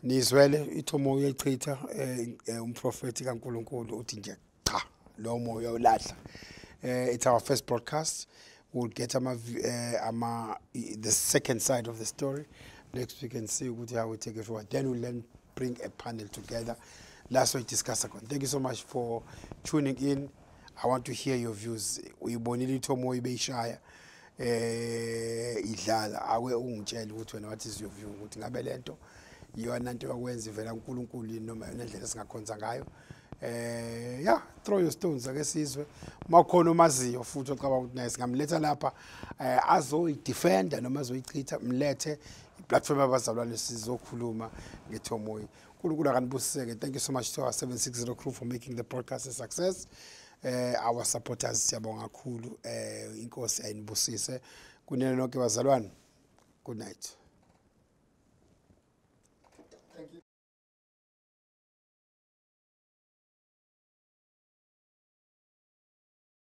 S1: Nizwele ithomo uyayichitha umprofeti kaNkulunkulu uthi nje cha lo moya uyawulahla. It's our first broadcast. We'll get the second side of the story next week and see how we take it forward. Then we'll then bring a panel together. Last week discuss again. Thank you so much for tuning in. I want to hear your views. Uyibonile ithomo ibeyishaya idlala awe ungitshele ukuthi wena what is your view ukuthi ngabe lento iyona into yakwenza ivela uNkulunkulu noma yona indlela esingakhonza ngayo. Yeah, throw your stones, ake sizwe makhona omaziyo futhi ocabanga ukuthi naye singamletha lapha azoyidefenda noma azoyichitha, mlethe iplatform yabazalwane, sizokhuluma ngethomoyi. uNkulunkulu akanibusiseke. Thank you so much to our 760 crew for making the broadcast a success. Our supporters, siyabonga kakhulu. Inkosi ayinibusise kunene nonke bazalwane. Good night.